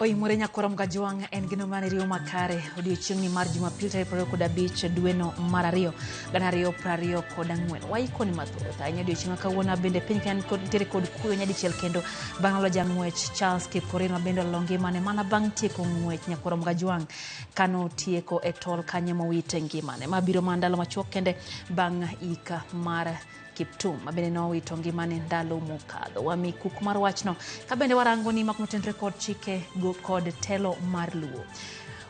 Oimore nyakoro Mgajwang' en gino mane riwo makare odiochieng'ni mar Jumapil tarik 25 dweno mar ariyo 2024. Waikoni mathoth ahinya odiochieng' ma kawuono bende piny ka nitiere kod kuyo nyadichiel kendo bang' lalo jang'wech Charles Kipkorir ma bende olalo ngimane mana bang' tieko ng'wech nyakoro Mgajwang' kanotieko e tol kanyo mowite ngimane. Ma biro mana ndalo machuok kende bang' ika mar Kiptum ma bende nowito ngimane ndalo mokadho. Wami kuk mar wachno ka bende warango ni mak motenre kod chike go kod telo mar Luo.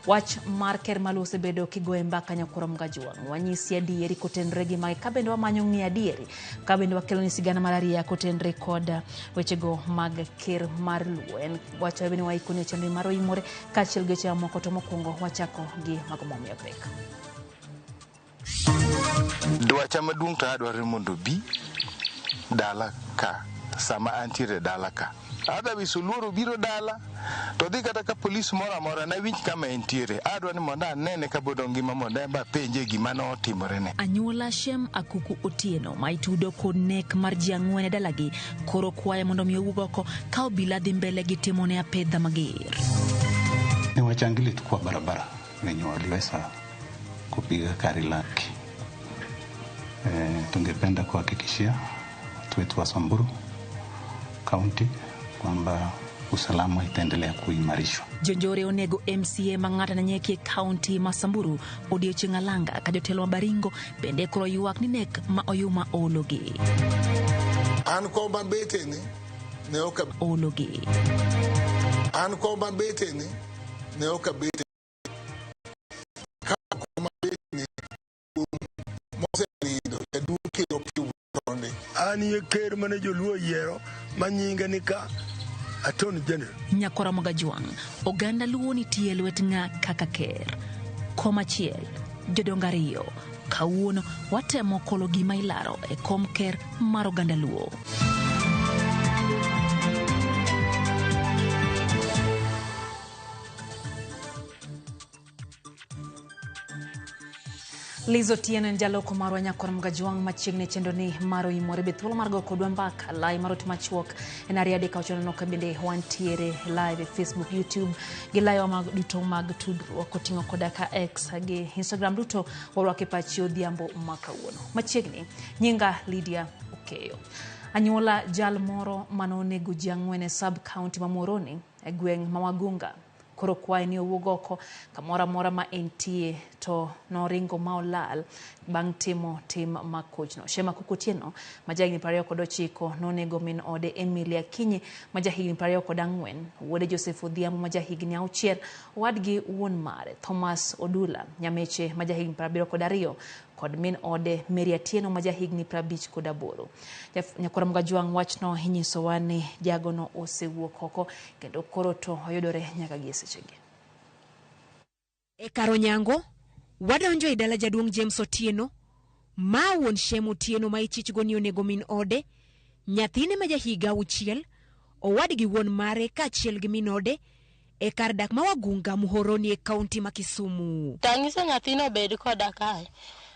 Wach mar ker ma Luo osebedo kigoye mbaka nyakwar Mgajwang'. Wanyisi adieri kotenre gi magi ka bende wamanyo ng'e adieri ka bende wakelo ni sigana mar ariya kotenre kod wechego mag ker mar Luo. En wach bende waikoni e chenro mar Oimore kaachiel gi weche mamoko to mokwongo wachako gi mago momiyo pek. Dwacha maduong' to adwaro ni mondo obi dala ka sama antiere dala ka. Otherwise oluoro biro dala to dhi kata ka polis moro amora nawinj kama entiere. Adwa ni mondo anene kapod ongima mondo en be apenje gima notimorene. Anyuola Shem Akuku Otieno ma itudo kod nek mar ji ang'wen e dalagi koro kwaye mondo mi owuog oko ka obila dhi mbele gi timone apedha mager. Ni wachangili tu kwa barabara wenye waliweza kupiga gari lake. Tungependa kuhakikishia watu wetu wa Samburu County kwamba usalama itaendelea kuimarishwa. Jonjore onego MCA ma Ng'ata Nanyeki e kaunti ma Samburu odiochieng' alanga ka jotelo ma Baringo bende koro ywak ni nek ma oyuma oologi. An kom mabeteni ne ok Oologi. An kom mabeteni ne ok abete ka kom mabeteni mosenindo jaduong' kelo pi tonde. An ye ker mane joluo oyiero ma nyinge ni ka Attorney General. Nyakwara Mogajwang', oganda Luo nitie e lwet ng'a kaka ker. Komachiel, jodongo ariyo, kawuono watemo kolo gima ilaro e kom ker mar oganda Luo. Liz Otieno en jaloko marwa nyakwar Mgajwang' machiegni e chenro ni mar Oimore. Be thuolo mar go kodwa mbaka lai mar ote machuok en 2 3 6 ka bende wantiere live e Facebook, YouTube gi laiwa mag duto mag tudruok oting'o koda ka X gi Instagram duto warwako e pachi odhiambo ma kawuono. Machiegni, nyinga Lydia Okeyo. Anyuola jal moro manonego ji ang'wen e sub county ma Muhoroni e gweng' ma Wagunga koro kwaye ni owuog oko kamoro amora ma entie to noringo ma olal bang' timo tim makochno. Shema Kuku Otieno ma jahigni 29 nonego min ode Emily Akinyi ma jahigni 24, wuode Joseph Odhiambo ma jahigni 6, owadgi wuon mare Thomas Odula Nyameche ma jahigni 72 kod min ode Mary Atieno ma jahigni 58. Nyakwar Mgajwang' wachno inyisowa ni jagono osewuok oko kendo koro to oyudore nyaka gi e sechegi. E kar onyango, wadonjo e dala jaduong' James Otieno, ma wuon Shem Otieno ma ichichgo ni onego min ode, nyathine ma jahiga 6, owadgi wuon mare kaachiel gi min ode e kar dak ma Wagunga Muhoroni e kaunti ma Kisumu. Tang'iso nyathino obed koda kae.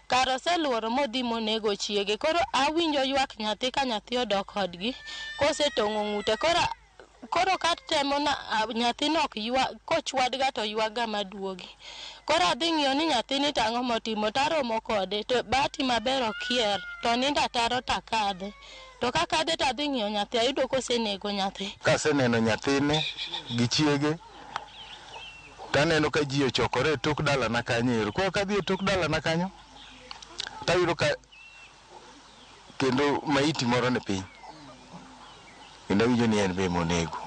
Kar oseluoro modhi monego chiege. Koro awinjo ywak nyathi ka nyathi odok kodgi kosetong'o ng'ute. Koro koro katemo na nyathino ok ywa kochwadga to ywaga maduogi. Koro adhi ng'iyo ni nyathini to ang'o motimo taromo kode to bahati maber okier to nindo ataro takadhe. To kakadhe to adhi ng'iyo nyathi ayudo kosenego nyathi. Kaseneno nyathine gi chiege taneno ka ji ochokore e tok dalana kanyo ero. Koro kadhi e tok dalana kanyo tayudo ka kendo maiti moro ni piny. Kendo awinjo ni en be monego.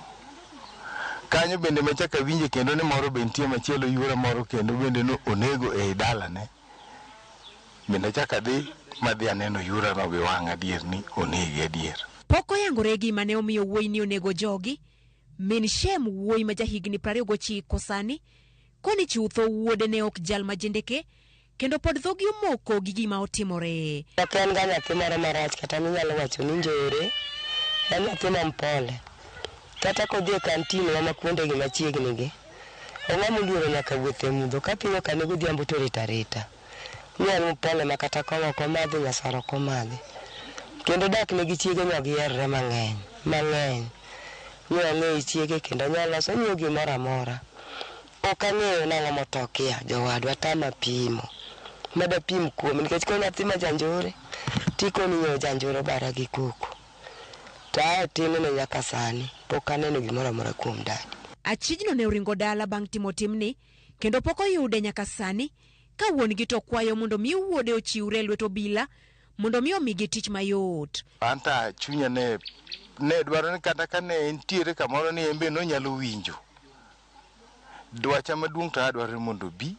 Kanyo bende machak awinje kendo ni moro be nitie machielo yuora moro kendo bende no onego ei dalane. Bende achak adhi madhi aneno yuorano gi wang'a adier ni onege adier. Pok oyangore gima ne omiyo wuoyi ni onego jogi. Min Shem wuoyi ma jahigni 29 sani, koni chutho wuode ne ok jal ma jendeke kendo pod dhogi omoko gi gima otimore. Ok en ga nyathi moro marach kata minyalo wacho ni njore. En nyathi ma mpole. Kata kodhi e kantin wa ma kuonde gi machiegni gi, ong'ama oluoro nyaka wuotho e mudho. Ka piny okane godhiambo to orito arita. Ni en mpole ma kata kong'o ok omadhi, nyasore ok omadhi. Kendo dak ne gi chiege ne ok giherre mang'eny, mang'eny. Nyo ang'eyo chiege kendo anyalo loso nyo gimoro amora. Ok ang'eyo nang'o motokia jowadwa tama pimo. Madapim kuome nikech ko nyathi ma janjore tikoni nyo janjore obara gi koko. To ae tinne nyaka sani pok aneno gimoro amora kuom dadi. Achijno ne oringo dala bang' timo timni kendo pok oyude nyaka sani ka wuon-gi to kwayo mondo mi wuode ochiwre e lwet obila mondo mi omigi tich mayot. Anta chunya ne dwaro ni kata ka ne entiere kamoro ni en be nonyalo winjo. Dwacha maduong' to adwaro ni mondo obi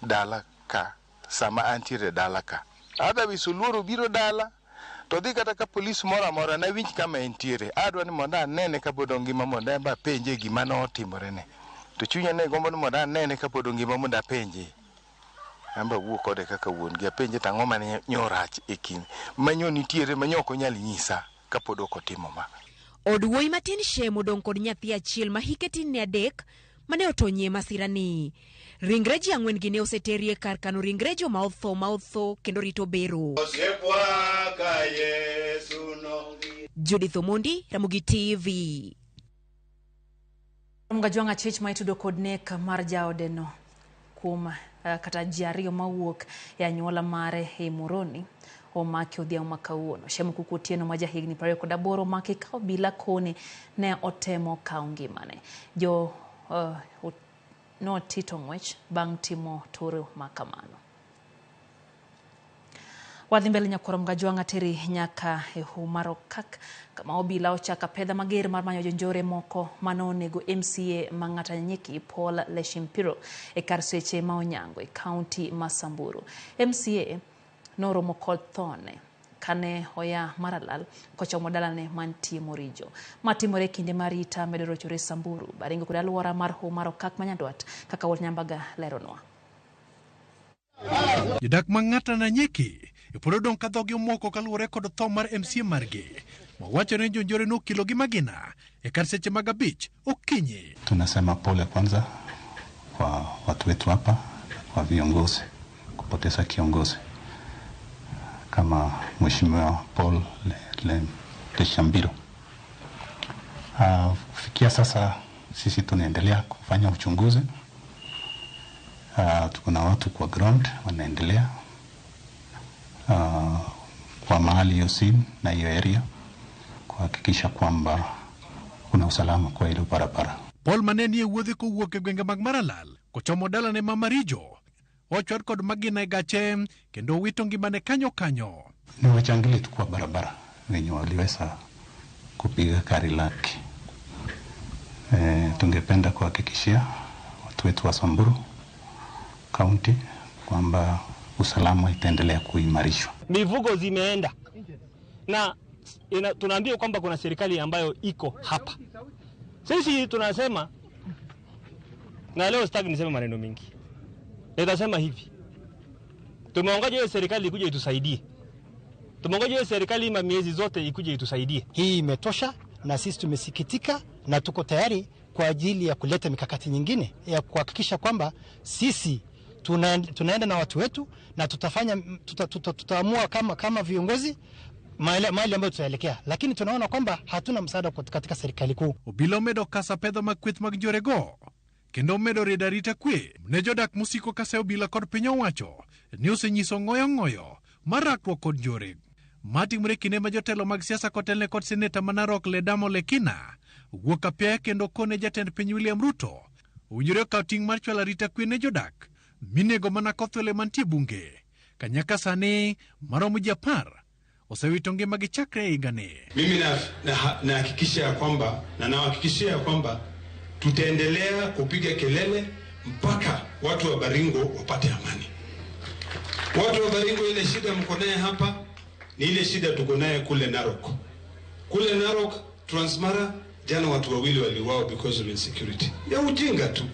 dala ka sama antiere dala ka. Otherwise oluoro biro dala to dhi kata ka polis moro amora nawinj kama entiere. Adwa ni mondo anene kapod ongima mondo en be apenje gima notimorene. To chunya ne gombo ni mondo anene kapod ongima mondo apenje. An be awuo kode kaka wuon gi apenje to ang'o mane nyo rach e kind manyo nitiere manyo ok onyal nyisa kapod ok otimo ma. Od wuoyi matin Shem odong' kod nyathi achiel ma hike tin ne 3 mane otonyie masirani. Ringre ji 4 gi ne oseterie kar kano ringre joma otho ma otho kendo rito bero. Judith Omondi, Ramogi TV. Mgajwang' achich ma itudo kod nek mar jaodeno kuom kata ji 2 mawuok e anyuola mare e Moroni omaki odhiambo ma kawuono. Shem Kuku Otieno ma jahigni 28 omaki ka obila koni ne otemo kawo ngimane. Jo notito ng'wech bang' timo toro ma kamano. Wadhi mbele nyakwar Mgajwang' ateri nyaka e Homa Okak kama obila ochako apedha mager mar manyo jonjore moko mane onego MCA ma Ng'atanyiki Paul Leshimpiro e kar seche ma Onyango e kaunti ma Samburu. MCA noromo kod thone kane oya Maralal kochomo dalane mantie Morijo. Matimore kinde mar ita medo rochore Samburu, Baringo kod alwora mar Homa Okak ma Nyandwat kaka Walt Nyambaga leronwa. Jodak ma Ng'atanyiki pod odong' ka dhogi omoko kaluwore kod tho mar MCA margi. Mawacho ni jonjore nokilo gi magina e kar seche mag 5 okinyi. Tunasema pole kwanza kwa watu wetu hapa, kwa viongozi kupoteza kiongozi kama Mheshimiwa Paul Leshambiro. Kufikia sasa sisi tunaendelea kufanya uchunguzi. Tuko na watu kwa ground wanaendelea kwa mahali hiyo scene na hiyo area kuhakikisha kwamba kuna usalama kwa ile barabara. Paul maneni e wuodhe kowuok e gwenge mag Maralal kochomo dalane ma Marijo ochwad kod magina e gache kendo wito ngimane kanyo kanyo. Ni wachangili tu kwa barabara wenye waliweza kupiga gari lake. Tungependa kuhakikishia watu wetu wa Samburu County kwamba usalama itaendelea kuimarishwa. Mivugo zimeenda na tunaambiwa kwamba kuna serikali ambayo iko hapa. Sisi tunasema, na leo sitaki niseme maneno mengi, nitasema hivi: tumeongoja hiyo serikali ikuje itusaidie. Tumeongoja hiyo serikali miezi zote ikuje itusaidie. Hii imetosha na sisi tumesikitika na tuko tayari kwa ajili ya kuleta mikakati nyingine ya kuhakikisha kwamba sisi tunaenda na watu wetu na tutafanya tutaamua kama viongozi mahali ambayo tutaelekea, lakini tunaona kwamba hatuna msaada katika serikali kuu. Obila omedo kasa pedho mag kweth mag njorego kendo omedo riedo arita kwe ne jodak mosiko ka seyo obila kod piny owacho ni osenyiso ng'oyo ng'oyo mar rakruok kod njore. Matimore kinde ma jotelo mag siasa kotelne kod seneta ma Narok Ledamo Lekina wuok apiaya kendo kone jatend piny William Ruto owinjore okaw ting' mar chwalo arita kwe ne jodak minego mana kothwele mantie bunge kanyaka sani maromo ji 10 osewito ngimagi chakre e higani. Mimi nahakikisha ya kwamba na nawahakikishia ya kwamba tutaendelea kupiga kelele mpaka watu wa Baringo wapate amani. Watu wa Baringo, ile shida mko naye hapa ni ile shida tuko naye kule Narok. Kule Narok, Transmara, jana watu wawili waliuawa because of insecurity. Ya ujinga tu.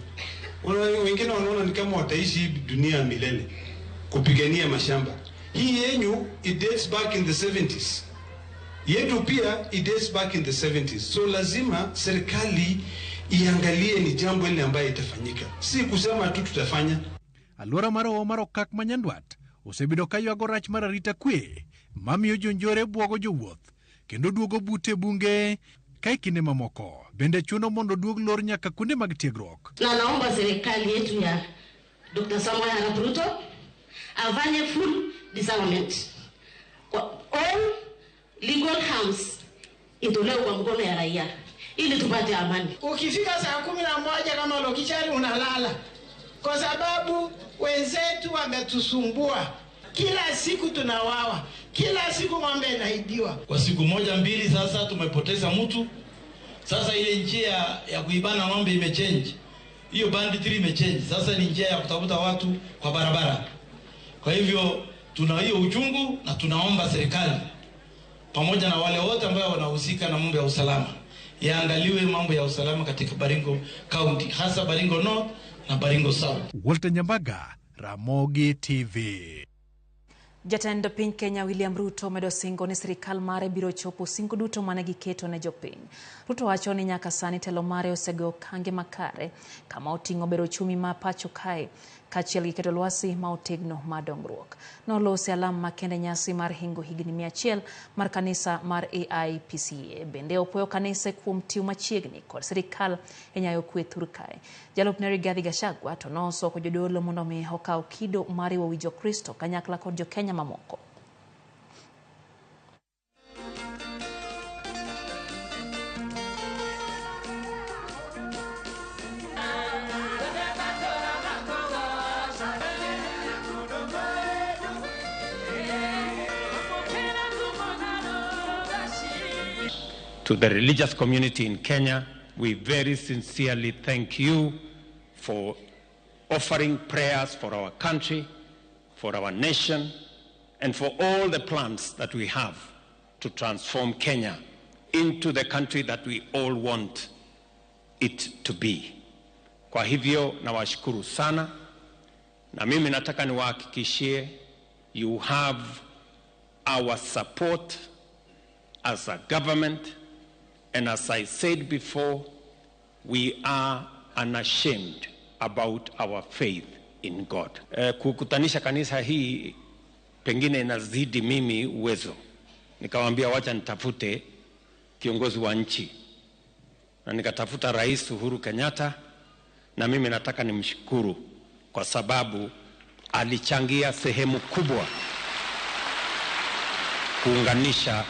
Wengine wanaona ni kama wataishi dunia milele kupigania mashamba. Hii yenyu it dates back in the 70s. Yetu pia it dates back in the 70s. So lazima serikali iangalie ni jambo ile ambayo itafanyika. Si kusema tu tutafanya. Alwora mar Hoho mar Okak ma Nyandwat osebedo ka ywago rach mar arita kwe mamiyo jonjore bwogo jowuoth kendo duogo bute bunge Ka e kinde mamoko bende chuno mondo oduog lor nyaka kuonde mag tiegruok. Na naomba serikali yetu ya Dr. Samoei Arap Ruto afanye full disarmament. Kwa all legal arms itolewe kwa mkono ya raia ili tupate amani. Ukifika saa 11 kama Lokichari unalala, kwa sababu wenzetu wametusumbua. Kila siku tunawawa, kila siku ng'ombe inaibiwa. Kwa siku moja mbili sasa tumepoteza mtu. Sasa ile njia ya kuibana ng'ombe imechange, hiyo banditry imechange. Sasa ni njia ya kutafuta watu kwa barabara. Kwa hivyo tuna hiyo uchungu na tunaomba serikali pamoja na wale wote ambao wanahusika na mambo ya usalama yaangaliwe mambo ya usalama katika Baringo County, hasa Baringo North na Baringo South. Walter Nyambaga, Ramogi TV. Jatend piny Kenya William Ruto omedo singo ni sirikal mare biro chopo singo duto mane giketo ne jopiny. Ruto wacho ni nyaka sani telo mare osego okange makare kama oting'o bero ochumi ma pacho kae kaachiel gi keto lwasi ma otegno mar dongruok. Nolose alam makende nyasi mar hingo higni 100 mar kanisa mar AIPCA. Bende opuoyo kanise kuom tiyo machiegni kod sirikal e nyayo kwe thur kae. Jalupne Rigathi Gachagua to nosoko jodolo mondo mi okaw kido mar riwo wi Jokristo kanyakla kod jokenya mamoko. To the religious community in Kenya, we very sincerely thank you for offering prayers for our country, for our nation, and for all the plans that we have to transform Kenya into the country that we all want it to be. Kwa hivyo nawashukuru sana, na mimi nataka niwahakikishie you have our support as a government, and as I said before, we are unashamed about our faith in God. Kukutanisha kanisa hii pengine inazidi mimi uwezo. Nikamwambia wacha nitafute kiongozi wa nchi, na nikatafuta Rais Uhuru Kenyatta, na mimi nataka nimshukuru kwa sababu alichangia sehemu kubwa kuunganisha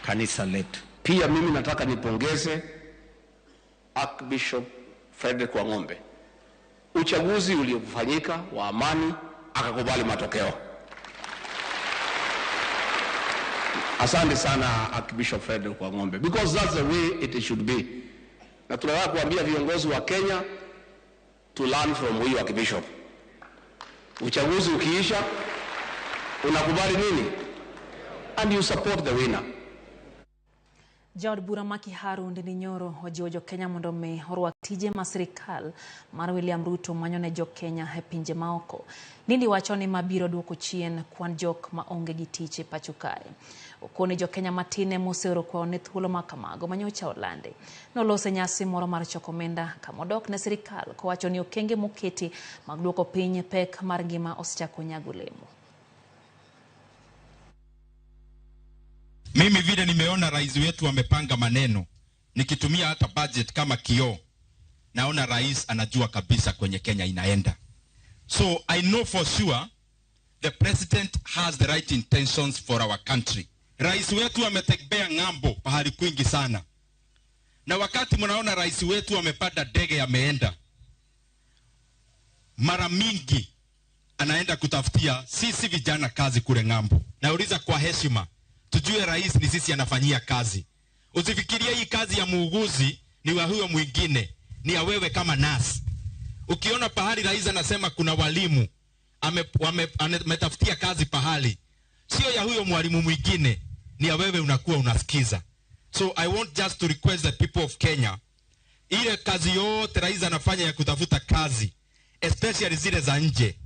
kanisa letu. Pia mimi nataka nipongeze Archbishop Frederick Wang'ombe. Uchaguzi uliofanyika wa amani, akakubali matokeo. Asante sana Archbishop Frederick Wang'ombe, because that's the way it should be. Na tunataka kuambia viongozi wa Kenya to learn from huyu Archbishop. Uchaguzi ukiisha, unakubali nini? And you support the winner. Jaod bura ma Kiharu Ndindi Nyoro ojiwo jokenya mondo mi orwak tije ma sirikal mar William Ruto manyo ne jokenya e pinje maoko. Ndindi wacho ni mabiro duoko chien kwan jok ma onge gi tich e pacho kae. Okone jokenya matin ema oseoro kwayo ne thuolo ma kamago manyocha olandi. Nolose nyasi moro mar choko omenda kamodok ne sirikal kowacho ni okenge moketi mag duoko piny pek mar ngima osechako nyago olemo. Mimi vile nimeona rais wetu amepanga maneno, nikitumia hata budget kama kioo, naona rais anajua kabisa kwenye Kenya inaenda. So I know for sure the president has the right intentions for our country. Rais wetu ametembea ng'ambo pahali kwingi sana. Na wakati mnaona rais wetu amepanda ndege ameenda, mara mingi anaenda kutafutia sisi vijana kazi kule ng'ambo. Nauliza kwa heshima, tujue rais ni sisi anafanyia kazi. Usifikirie hii kazi ya muuguzi ni wa huyo mwingine, ni ya wewe kama nasi. Ukiona pahali rais anasema kuna walimu ametafutia kazi pahali, sio ya huyo mwalimu mwingine, ni ya wewe unakuwa unasikiza. So I want just to request the people of Kenya, ile kazi yote rais anafanya ya kutafuta kazi, especially zile za nje,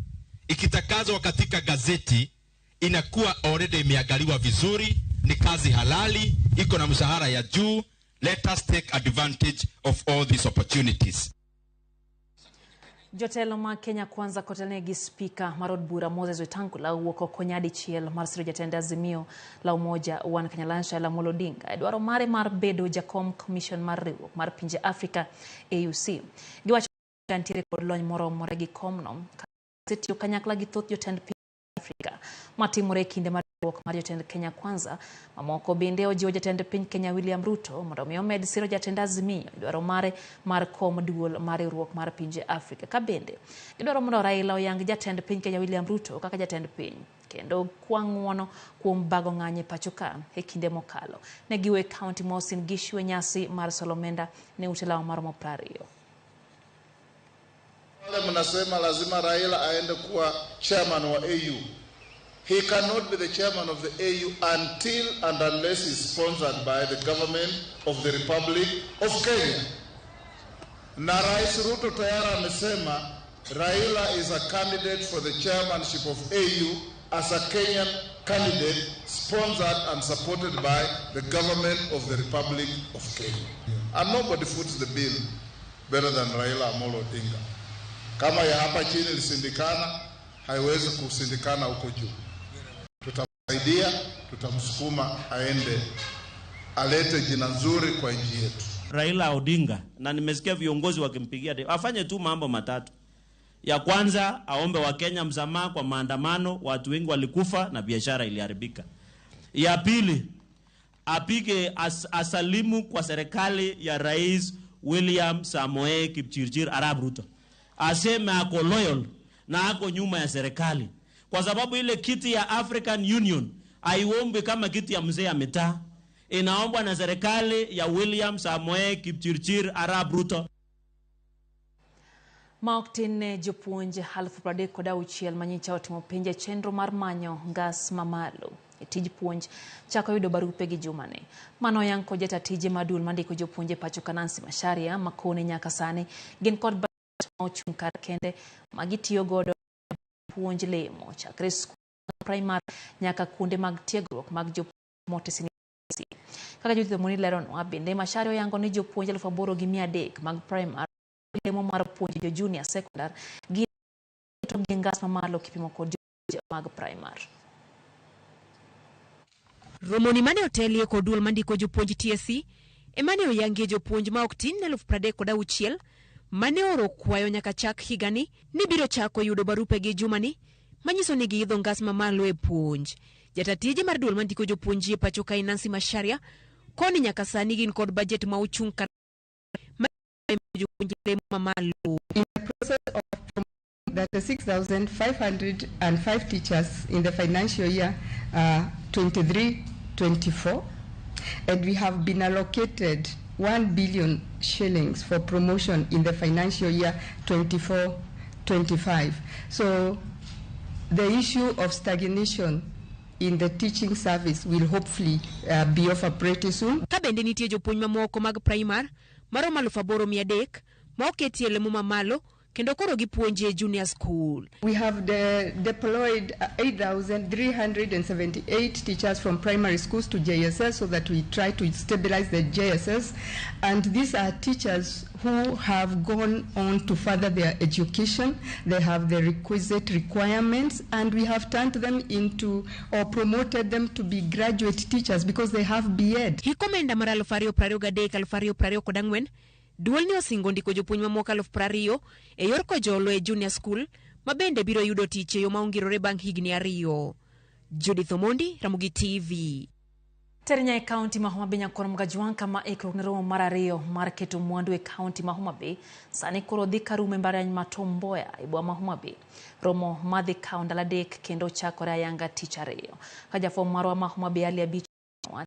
ikitakazwa katika gazeti inakuwa already imeangaliwa vizuri, ni kazi halali, iko na mshahara ya juu. Let us take advantage of all these opportunities. Jotelo mag Kenya Kwanza kotelne gi spika mar od bura Moses Wetangula owuok oko nyadichiel mar siro jatend Azimio la Umoja One Kenya Alliance Raila Amolo Odinga e dwaro mare mar bedo jakom commission mar riwruok mar pinje Afrika AUC. Giwacho ni nitiere kod lony moromore gi komno ka osetiyo kanyakla gi thoth jotend piny Afrika matimore e kinde mar riwruok mar jotend Kenya Kwanza. Mamoko bende ojiwo jatend piny Kenya William Ruto mondo mi omed siro jatend Azimio e dwaro mare mar kom duol mar riwruok mar pinje Afrika. Ka bende gidwaro mondo Raila oyang jatend piny Kenya William Ruto kaka jatend piny kendo kwa ng'uono kuom bago ng'anyo e pacho ka e kinde mokalo. Ne giwe kaunti ma Uasin Gishu e nyasi mar solo omenda ne ute lawo maromo 20. Wale mnasema lazima Raila aende kuwa chairman wa AU. He cannot be the chairman of the AU until and unless he's sponsored by the government of the Republic of Kenya. Na Rais Ruto tayari amesema Raila is a candidate for the chairmanship of AU as a Kenyan candidate sponsored and supported by the government of the Republic of Kenya. And nobody foots the bill better than Raila Amolo Odinga. Kama ya hapa chini ilishindikana, haiwezi kushindikana huko juu. Tutamsaidia, tutamsukuma aende alete jina nzuri kwa nchi yetu. Raila Odinga, na nimesikia viongozi wakimpigia debe, afanye tu mambo matatu. Ya kwanza, aombe Wakenya msamaha kwa maandamano, watu wengi walikufa na biashara iliharibika. Ya pili, apige asalimu kwa serikali ya Rais William Samoei Kipchirchir Arap Ruto, aseme ako loyal na ako nyuma ya serikali, kwa sababu ile kiti ya African Union haiombi kama kiti ya mzee ya mitaa, inaombwa na serikali ya William Samoei Kipchirchir Arap Ruto. Ma ok tin ne jopuonj 36,000 manyicha otimo penj e chenro mar manyo ngas mamalo e tij puonj chako yudo barupe gi jumani. Mano oyang kod jata tije mar duol mandiko jopuonje pacho ka Nancy Macharia makone nyaka sani gin kod budget ma ochung' kar kende ma gitiyo godo puonj lemo chakre skul primar nyaka kuonde mag tiegruok mag jopuonj motisi. Kaka Judith Omoni leronwa, bende Macharia oyango ni jopuonj 8,300 mag primar lemo mar puonjo jo junior secondar gi gi ngas mamalo kipimo kod jopuonj mag primar. Romoni mane otelie kod duol mandiko jopuonj TSC emane oyangie jopuonj ma ok tin 36,000 mane oro kwayo nyaka chak higani ni biro chako yudo barupegi jumani manyiso ni giidho ngas mamalo e puonj. Jata tije mar duol mandiko jopuonj e pacho kae Nancy Macharia koni nyaka sani gin kod budget ma ochung' kar ma jopuonj lemo mamalo. In the process of 36,505 teachers in the financial year 23-24, and we have been allocated 1 billion shillings for promotion in the financial year 24-25. So the issue of stagnation in the teaching service will hopefully be over pretty soon. Ka bende nitie jopuonj mamoko mag primar maromo 8,300 ma oketie lemo mamalo kendo koro gipuonje e junior school. We have deployed 8,378 teachers from primary schools to JSS so that we try to stabilize the JSS. And these are teachers who have gone on to further their education. They have the requisite requirements, and we have turned them into or promoted them to be graduate teachers because they have B.Ed. Hik omenda mar 2023 2024 duol ne osingo ndiko jopuonj mamoko 20,000 e yor kojolo e junior school ma bende biro yudo tich e yo ma ongirore bang' higni 2. Judith Omondi, Ramogi TV. Terinya e kaunti ma Homa Bay Nyakwar Mgajwang' kama ikruok ne romo mar 2 mar keto mwandu e kaunti ma Homa Bay sani koro dhi karumo e mbalariany ma Tom Mboya e boma ma Homa Bay. Romo madhi kawo ndalo 3 kendo chakore ayanga tich 2. Ka jafwambo marwa ma Homa Bay Ali Abich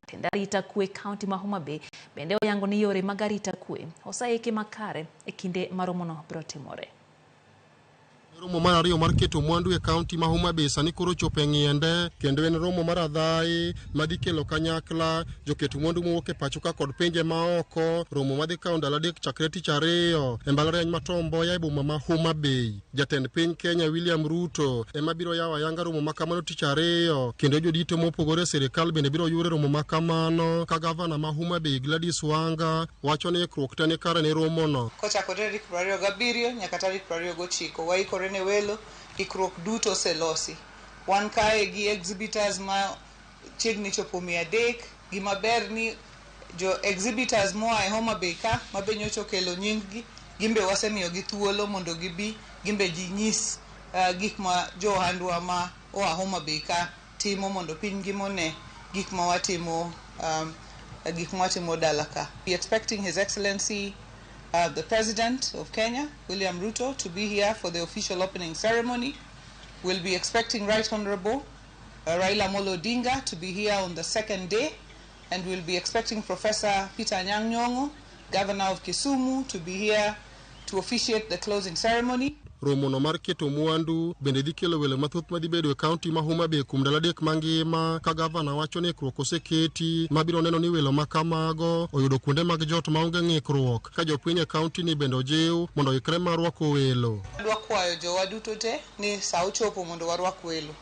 tend arita kwe kaunti ma Homa Bay bende oyango ni yore mag arita kwe oseiki makare e kinde ma romono biro timore. Romo mar ariyo mar keto mwandu e kaunti ma Homa Bay sani koro chopo e ng'iende kendo en romo mar adhayi madhi kelo kanyakla joket mwandu mowuok e pacho ka kod pinje maoko. Romo madhi kawo ndalo 3 chakre tich ariyo e mbalariany ma Tom Mboya e boma ma Homa Bay. Jatend piny Kenya William Ruto ema biro yawo ayanga romo ma kamano tich ariyo kendo jodito mopogore e sirikal bende biro yure romo ma kamano ka gavana ma Homa Bay Gladys Wanga wacho ni ikruok te ni kare ne romono. Kochakore tarik 27 nyaka tarik 29 waikore ne welo, ikruok duto oselosi. Wan kae gi exhibitors ma chiegni chopo 300. Gima ber ni jo exhibitors moa e Homa Bay ka ma be nyocha okelo nying gi, gimbe wasemiyogi thuolo mondo gibi gimbe ginyis gik ma jo ohandwa ma oa Homa Bay ka timo mondo piny ngima one gik ma watimo dala ka. We expecting His Excellency the President of Kenya, William Ruto, to be here for the official opening ceremony. We'll be expecting Right Honorable Raila Amolo Odinga to be here on the second day, and we'll be expecting Professor Peter Anyang' Nyong'o, Governor of Kisumu, to be here to officiate the closing ceremony. Romono mar keto mwandu bende dhi kelo welo mathoth madhi bedo e kaunti ma Homa Bay kuom ndalo 3 mangima ka gavana wacho ni ikruok oseketi mabiro neno ni welo ma kamago oyudo kuonde mag jot maonge ng'ikruok ka jopiny e kaunti ni bende ojiw mondo oikre mar rwako welo. Adwa kwayo jowa duto te ni sa ochopo mondo warwak welo.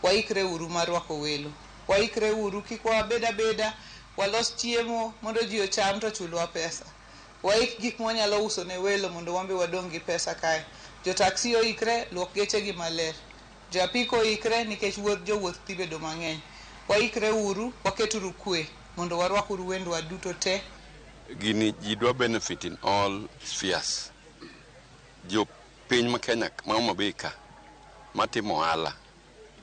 Waikre uru mar rwako welo. Waikre uru kik wabed abeda, walos chiemo mondo ji ocham to chulwa pesa. Waik gik mwanyalo uso ne welo mondo wambe wadong' gi pesa kae. Jo taxi oikre, luok gechegi maler. Jo apiko oikre nikech wuoth jowuoth dhi bedo mang'eny. Waikre uru, waketuru kwe mondo warwakuru wendwa duto te. Gini ji dwa benefit in all spheres. Jo piny ma Kenya ma Homa Bay ka matimo ohala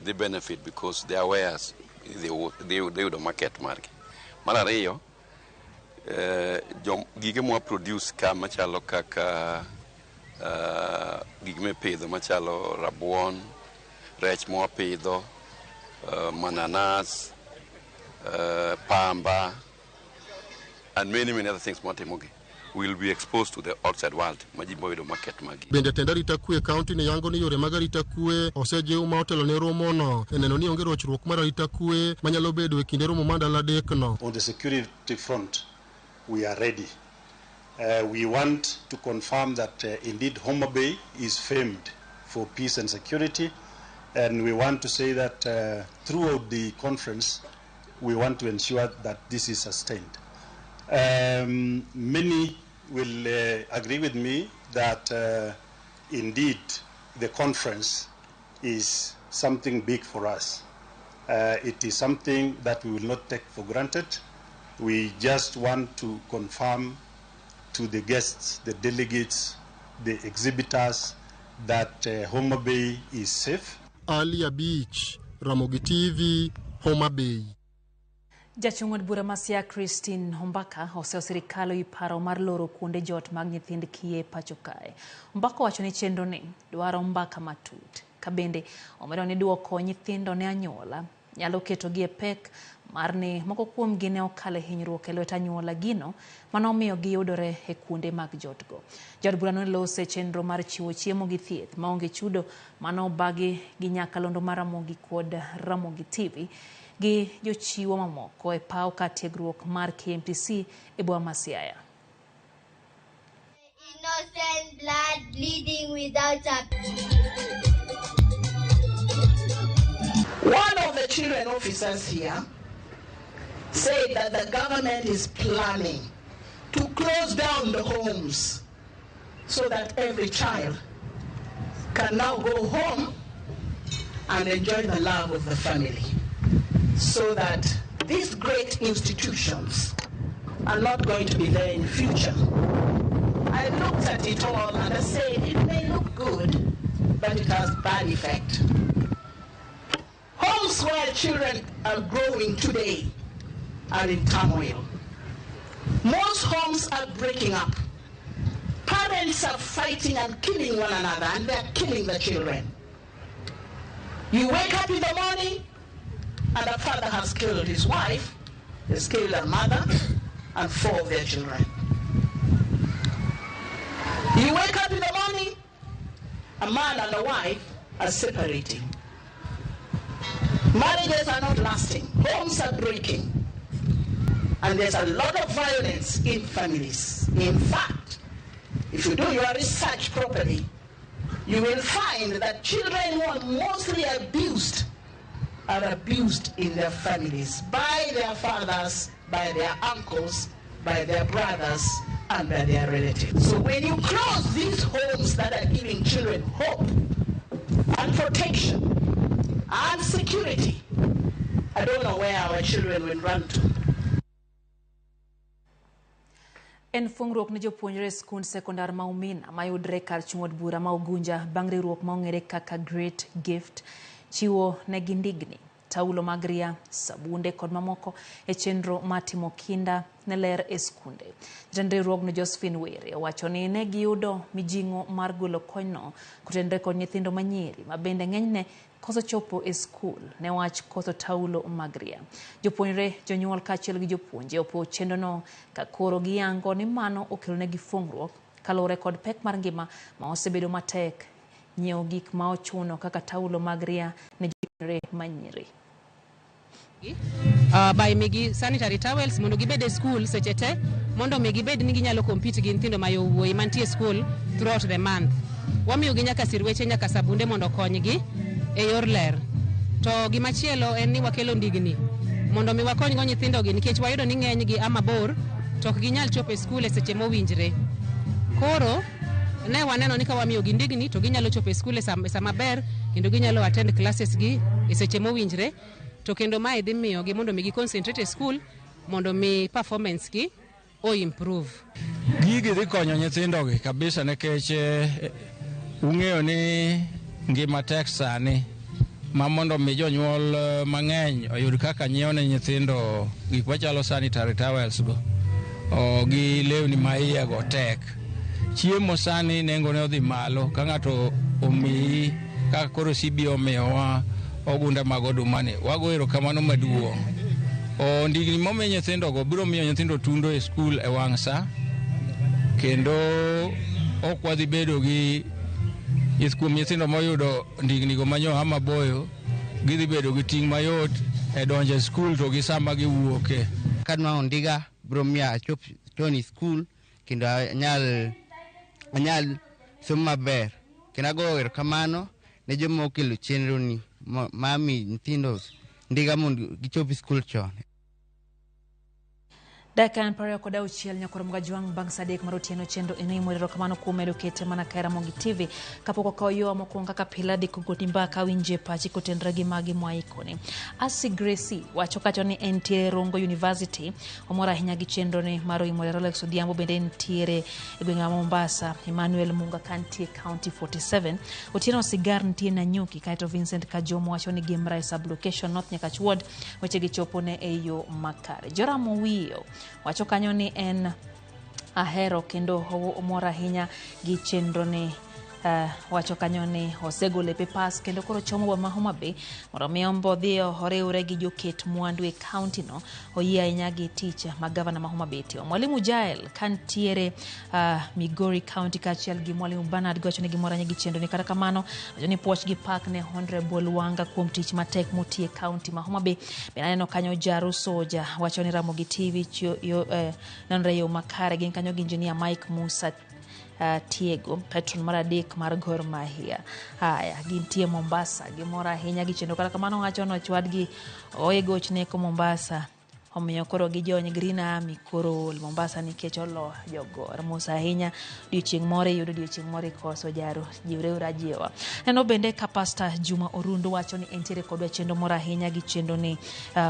dhi benefit because they are aware they yudo market margi. Mar ariyo, gige mwa produce ka machalo kaka gik mipidho machalo rabuon, rech mwapidho, mananas, pamba, and many, many other things mwatimogi will be exposed to the outside world ma ji boyudo market magi. Bende jatend arita kwe e kaunti ni yango ni yore mag arita kwe osejiw ma otelo ne romono e neno ni onge rochruok mar arita kwe manyalo bedo e kinde romo mar ndalo 3 no. On the security front, we are ready. We want to confirm that indeed Homa Bay is famed for peace and security, and we want to say that throughout the conference we want to ensure that this is sustained. Many will agree with me that indeed the conference is something big for us. It is something that we will not take for granted. We just want to confirm to the guests, the delegates, the exhibitors that Homa Bay is safe. Alia Beach, Ramogi TV, Homa Bay. Jachung' od bura ma Siaya Christine Ombaka oseyo sirikal ewi paro mar loro kuonde jot mag nyithind kiye pacho kae. Ombaka owacho ni chenro ni dwaro mbaka matut. Ka bende omedo ni duoko nyithindo ne anyuola nyalo ketogi e pek mar ni moko kuomgi ne okale hinyruok e lwet anyuola gino manomiyo giyudore e kuonde mag jotgo. Jaod burano ne lose chenro mar chiwo chiemo gi thieth maonge chudo mano obagi gi nyakalondo mar Ramogi kod Ramogi TV gi jochiwo mamoko e paw kar tiegruok mar KMTC e boma ma Siaya. Innocent blood bleeding without a... One of the children officers here said that the government is planning to close down the homes so that every child can now go home and enjoy the love of the family, so that these great institutions are not going to be there in future. I looked at it all and I said it may look good, but it has bad effect. Homes where children are growing today are in turmoil. Most homes are breaking up. Parents are fighting and killing one another, and they're killing the children. You wake up in the morning, and a father has killed his wife, has killed her mother, and 4 of their children. You wake up in the morning, a man and a wife are separating. Marriages are not lasting. Homes are breaking. And there's a lot of violence in families. In fact, if you do your research properly, you will find that children who are mostly abused are abused in their families by their fathers, by their uncles, by their brothers, and by their relatives. So when you close these homes that are giving children hope and protection and security, I don't know where our children will run to. En fungruok ne jopuonjre e skund sekondar ma Umina mayudre kar chung' od bura ma Ugunja bang' riwruok ma ong'ere kaka Great Gift chiwo negi ndigni, taulo mag ria, sabunde kod mamoko e chenro mar timo kinda ne ler e skunde. Jatend riwruogno Josephine Were owacho ni ne giyudo mijing'o mar golo konyno kotenore kod nyithindo manyiri ma bende ng'enyne koso chopo e skul ne wach koso taulo mag ria. Jopuonjre, jonyuol kaachiel gi jopuonje opuo chenrono ka koro giyango ni mano okelonegi fungruok kaluwore kod pek mar ngima ma osebedo matek nyiewo gik ma ochuno kaka taulo mag ria ne jopuonjre manyiri. By migi sanitary towels mondo gibed e school seche te mondo mi gibed ni ginyalo compete gi nyithindo ma yowuoyi mantie e school throughout the month. Wamiyogi nyaka sirweche nyaka sabunde mondo okonygi e yor ler. To gimachielo en ni wakelo ndigni mondo mi wakonygo nyithindogi nikech wayudo ni ng'enygi a mabor to ok ginyal chopo e skul e seche mowinjre. Koro ne waneno ni ka wamiyogi ndigni to ginyalo chopo e skul e sa maber kendo ginyalo attend classes gi e seche mowinjre. To kendo mae dhi miyogi mondo mi gi concentrate e skul mondo mi performance gi o improve. Gigi dhi konyo nyithindogi kabisa nikech ung'eyo ni ngima tek sani ma mondo mi jonyuol mang'eny oyud kaka nyiewo ne nyithindo gik machalo sanitary towels go gi lewni ma iye go tek. Chiemo sani nengone odhi malo ka ng'ato omiyi kaka koro CBO omiyowa ogunda mag oduma ni wago erokamano maduong'. Ndigni momi nyithindogo biro miyo nyithindo tundo e skul e wang' sa kendo ok wadhi bedo gi kuom nyithindo moyudo ndignigo manyo maboyo gidhi bedo gi ting' mayot e donjo e skul to gi sama giwuoke. Kadwang'o ndiga biro miyo achop chon e skul kendo anyal somo maber. Kendo agoyo erokamano ne joma okelo chenro ni ma mi nyithindo ndiga mondo gichop e skul chon. Dakika en 26 nyakoro Mgajwang' bang' saa 3 mar otieno chenro en imoro erokamano kuom medo kete mana ka Ramogi TV. Kapok wakawo yo mokwongo kaka pile adhi kogoni mbaka winje pachi kotenore gi magi mwaikoni. Asi Gracie wacho kacho ni entiere Rongo University omor ahinya gi chenro ni mar oimore. Rolex Odhiambo bende nitiere e gwenge ma Mombasa. Emmanuel Munga kantie County 47. Otieno Sigar nitie Nanyuki, kaeto Vincent Kajomo wacho ni Gimra e sub-location North Nyakach Ward weche gi chopo ne e yo makare. Joram Owiyo wacho kanyo ni en ahero kendo omor ahinya gi chenro ni. Wacho kanyo ni osegolo e pas kendo koro chomo boma ma Homa Bay mondo mi odhi oriwre gi joket mwandu e county no. Oyie ahinya gi tich ma gavana ma Homa Bay timo. Mwalimu Jael kantiere Migori County kaachiel gi Mwalimu Bernard giwacho ni gimor ahinya gi chenro ni. Kata kamano wacho ni puoch gi pak ne Honorable Wanga kuom tich matek motiyo e county ma Homa Bay. Bende aneno kanyo Jaru Soja wacho ni Ramogi TV nenore e yo makare. Gin kanyo gi Engineer Mike Musa Tiego, patron mar 3 mar Gor Mahia. Haya, gintie Mombasa, gimor ahinya gi chenro. Kata kamano wacho ni ochwadgi oye gochne ko Mombasa, omiyo koro gijony Green Army koro ol Mombasa nikech olo jogor. Mos ahinya, odiochieng' moro iyudo, odiochieng' moro ikoso. Jaro jiwreuru ajiwa. Neno bende ka Pastor Juma Orundu wacho ni entiere kodwa chenro moro ahinya gi chenro ni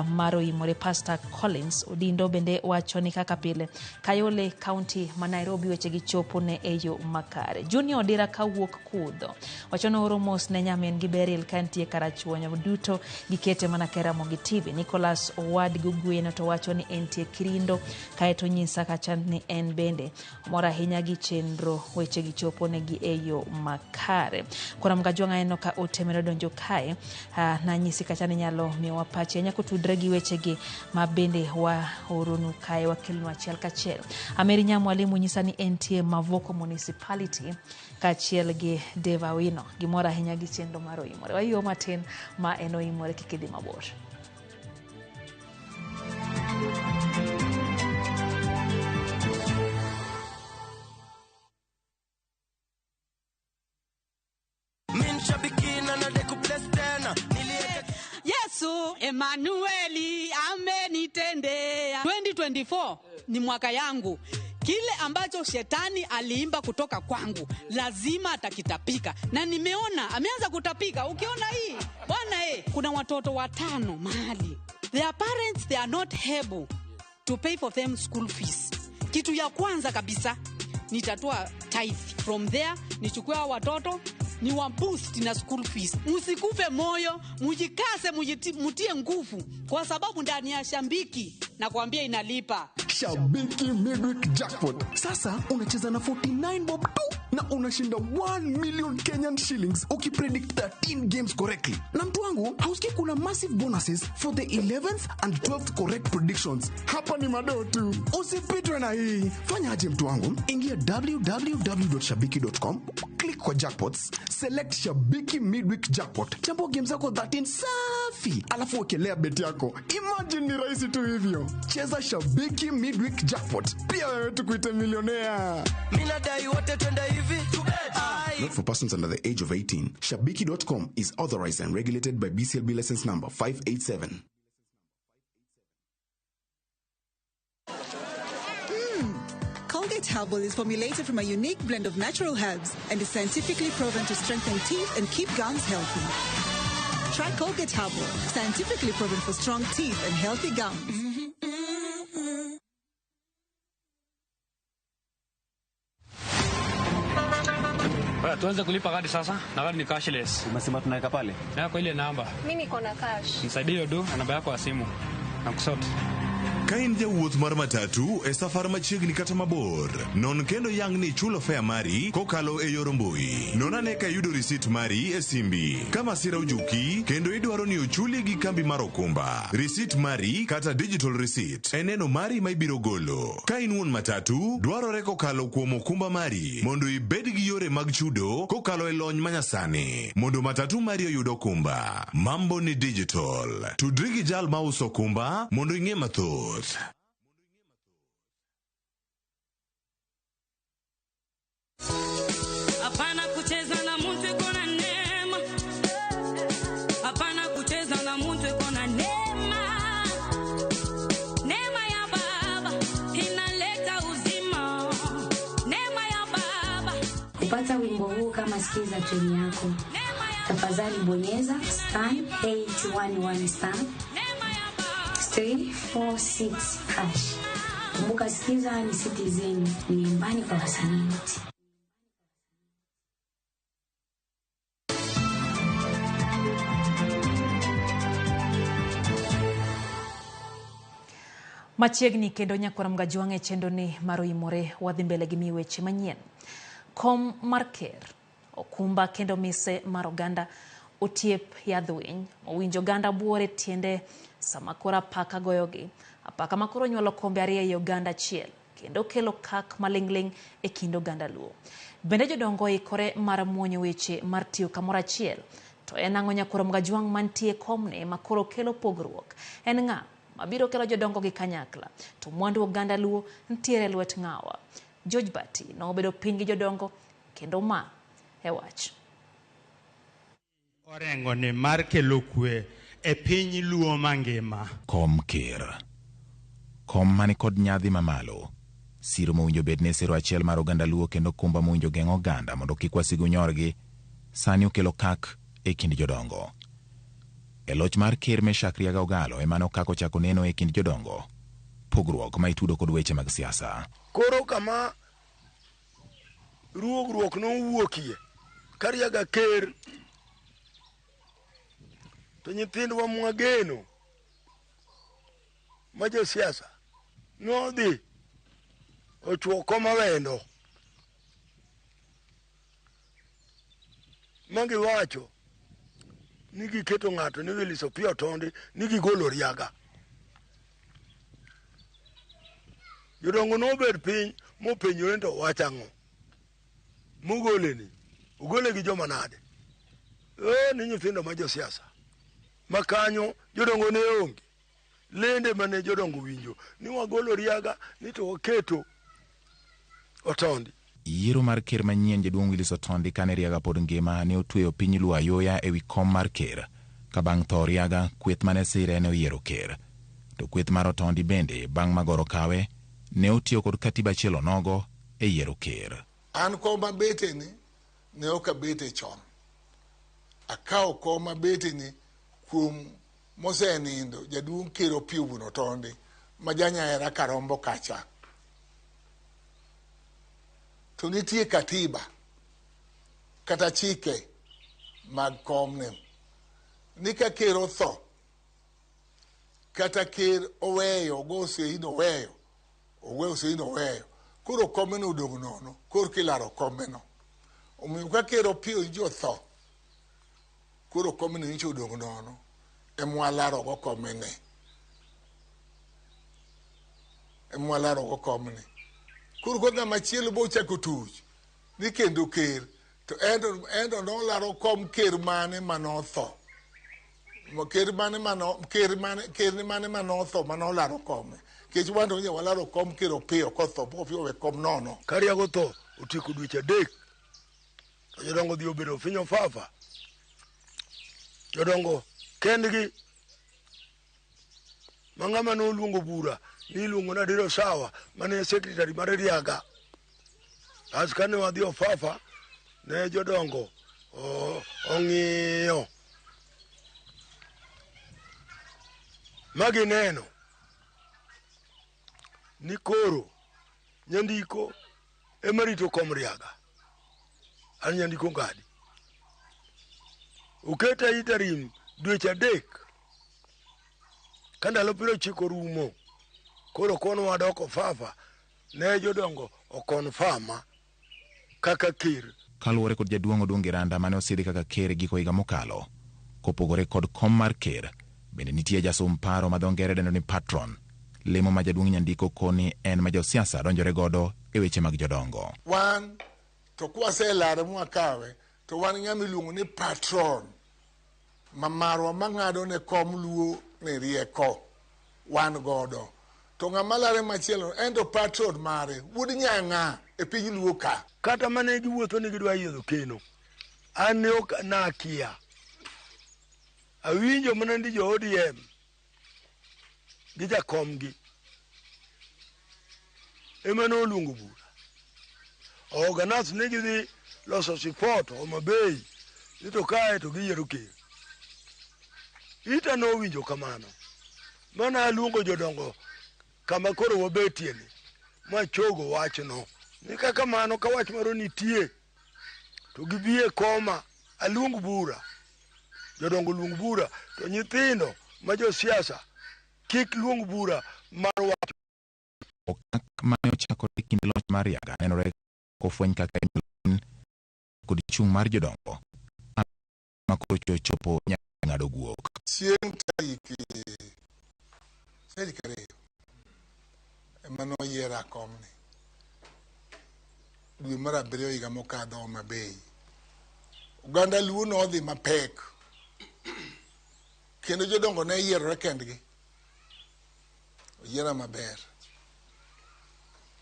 mar oimore. Pastor Collins Odindo bende wacho ni kaka pile Kayole County ma Nairobi weche gi chopo ne e yo makare. Junior Odira kawuok Kudho wacho ni oro mos ne nyamin gi Beryl ka nitie Karachuonyo duto gikete mana ka Ramogi TV. Nicholas Owad Gugweno to wacho ni entie Kirindo, kaeto nyisa kacha ni en bende mor ahinya gi chenro weche gi chopo negi e yo makare. Koro Mgajwang' aneno ka ote medo donjo kae, nanyisi kacha ni nyalo miyowa pache nyaka otudre gi wechegi ma bende waoronu kae wakelonu achiel kachiel. Ameri Nyamwalimu nyisa ni entie Mavoko Municipality kaachiel gi Dave Awino. Gimor ahinya gi chenro mar Oimore. Wayuo matin ma en Oimore kik idhi mabor. Yesu Emanueli amenitendea. 2024 ni mwaka yangu. Kile ambacho shetani aliimba kutoka kwangu lazima atakitapika, na nimeona ameanza kutapika. Ukiona hii bwana, kuna watoto 5 mahali, their parents they are not able to pay for them school fees. Kitu ya kwanza kabisa nitatoa tithe from there, nichukue watoto ni wa boost na school fees. Msikufe moyo, mujikase, mutie nguvu, kwa sababu ndani ya Shabiki nakwambia inalipa. Shabiki Midweek Jackpot. Sasa unacheza na 49 bob tu na unashinda 1 million Kenyan shillings ukipredict 13 games correctly. Na mtu wangu, hausikii kuna massive bonuses for the 11th and 12th correct predictions. Hapa ni madoo tu. Usipitwe na hii. Fanya aje mtu wangu? Ingia www.shabiki.com, click kwa jackpots, select Shabiki Midweek Jackpot. Chambua games zako 13 safi, alafu wekelea bet yako. Imagine ni rahisi tu hivyo. Cheza Shabiki Midweek Jackpot. Pia wewe tukuite millionaire. Mimi nadai wote twende hivi. Not for persons under the age of 18. Shabiki.com is authorized and regulated by BCLB license number 587. Colgate Herbal is formulated from a unique blend of natural herbs and is scientifically proven to strengthen teeth and keep gums healthy. Try Colgate Herbal, scientifically proven for strong teeth and healthy gums. Tuanze kulipa kadi sasa, na kadi ni cashless. Umesema tunaweka pale? Na kwa ile namba. Mimi niko na cash. Nisaidie do na namba yako ya simu. Na kusort. Ka in jawuoth mar matatu e safar machiegni kata mabor, non kendo yang ni chulo fare mari kokalo e yor mbui. Non ane ka iyudo risit mari e simbi. Ka masira ojuki kendo idwaro ni ochuli gi kambi mar okumba, risit mari kata digital receipt en neno mari ma ibiro golo. Ka in wuon matatu, dwarore kokalo kuom okumba mari mondo ibed gi yore mag chudo kokalo e lony manyasani mondo matatu mari oyud okumba. Mambo ni digital. Tudri gi jal mauso okumba mondo ing'e mathoth. Hapana kucheza na mtu iko na neema. Hapana kucheza na mtu iko na neema. Neema ya Baba inaleta uzima. Neema ya Baba. Kupata wimbo huu kama sikiza tune yako, tafadhali bonyeza star 811 star 346 hash. Kumbuka sikiza ni Citizen, ni nyumbani kwa wasanii wote. Machiegni kendo nyakwar Mgajwang' e chenro ni mar Oimore wadhi mbele gi miyo weche manyien. Kom mar ker, okumba kendo mise mar oganda otiep yadh winy owinjo oganda buore tiende sama koro apaka goyogi. Apaka makoro nyuolo kombe ariyo ei oganda achiel kendo kelo kak maling'ling' e kind oganda Luo. Bende jodongo oikore mar muonyo weche mar tiyo kamoro achiel? To en ang'o nyakwar Mgajwang' mantie komne makoro kelo pogruok? En ng'a mabiro kelo jodongo gi kanyakla? To mwandu oganda Luo ntiere lwet ng'awa? George Bati nobedo piny gi jodongo kendo ma e wach. Orengo ni mar kelo kwe e piny Luo mangima. Kom ker. Kom mani kod nyadhi mamalo. Siro mowinjo bed ne siro achiel mar oganda Luo kendo kumba mowinjo geng'o oganda mondo kik wasigu nyorgi, sani okelo kak e kind jodongo. E loch mar ker Meshak Riaga Ogalo ema nokako chako neno e kind jodongo, pogruok ma itudo kod weche mag siasa. Koro kama ruogruok nowuokie, ka Riaga ker, to nyithindwa mwageno ma josiasa nodhi ochuo kom awendo ma giwacho ni giketo ng'ato ni Willis Opiyo Otondi ni gigolo Riaga. Jodongo nobet piny mopenjore to wach ang'o mogoleni, ogole gi joma nade? Ni nyithindo ma josiasa ma kanyo jodongo ne onge. Lende mane jodongo winjo ni wagolo Riaga ni to waketo Otondi. Yiero mar ker manyien jaduong' Willis Otondi kane Riaga pod ngima ne otweyo piny Luo ayoya ewi kom mar ker. Ka bang' tho Riaga, kweth mane sire ne oyiero ker. To kweth mar Otondi bende bang' magoro kawe ne otiyo kod katiba achiel onogo e yiero ker. An kom mabeteni ne ok abete chon. Akawo kom mabeteni kuom mosenindo jaduong' ker Opiyo wuon Otondi ma janyahera Karombo kacha. To nitie katiba kata chike mag komni ni ka ker otho kata ker oweyo ogo sein oweyo oweyo sein oweyo koro komeno odong' nono koro kilaro komeno. Omiyo ka ker Opiyo nyicha otho koro komeno nyicha odong' nono emwalarogo komene. Emwalarogo komni. Koro ka ng'ama chielo bo ochako tuch ni kendo ker to ento nolaro kom ker mane manotho. Ker mane mano ker mane ker mane manotho manolaro kome. Kech wan to walaro kom ker Opiyo kotho pok Opiyo owe kom nono. Ka Riaga otho otieko dweche 3 to jodongo dhi obedo finyo fafa. Jodongo kendgi ma ng'ama noluongo bura ni iluongo ni Adero Sawa mane secretary mar Riaga. As kane wadhi Ofafa ne jodongo ong'iyo ma gineno ni koro Nyandiko ema rito kom Riaga. An Nyandiko Ngadi. Oketa interim dweche 3 ka ndalo 90 rumo koro kono wadok Ofafa ne jodongo okonfama kaka ker. Kaluwore kod jaduong' Odungi Randa mane osidhi kaka ker giko higa mokalo, kopogore kod kom mar ker, bende nitie jasum paro ma dho ngere dendo ni patron, lemo ma jaduong' Nyandiko koni en ma josiasa donjore godo e weche mag jodongo. Wan to kwaselare mwakawe to wan ng'ama iluongo ni patron ma marwa mang'ado ne kom Luo ni rieko wan godo. To ng'ama lare machielo en to patron mare wuod nyang'a e piny Luo ka. Kata mane giwuotho ni gidwa yiedho keno, an ne ok nakia. Awinjo mana ni jo ODM gi jakomgi ema noluongo bura. Organize ni gidhi loso sipot Homa Bay ni to kae to giyiero ker. Ita nowinjo kamano. Mana aluongo jodongo kama koro wabetie ni machogo wachno. Ni kaka mano ka wach moro nitie to gibi e koma aluong bura. Jodongo luong bura to nyithindo ma josiasa kik luong bura mar wach. Okak mane ochakore e kinde loch mar Riaga nenore kofweny kaka kod chung' mar jodongo ma koro chopo nyaka ng'ado guok. Chieng' tarik 2 ema noyiera komni. Dwe mar 7 higa mokadho Homa Bay. Oganda Luo nodhi mapek. Kendo jodongo ne yierore kendgi. Oyiera maber.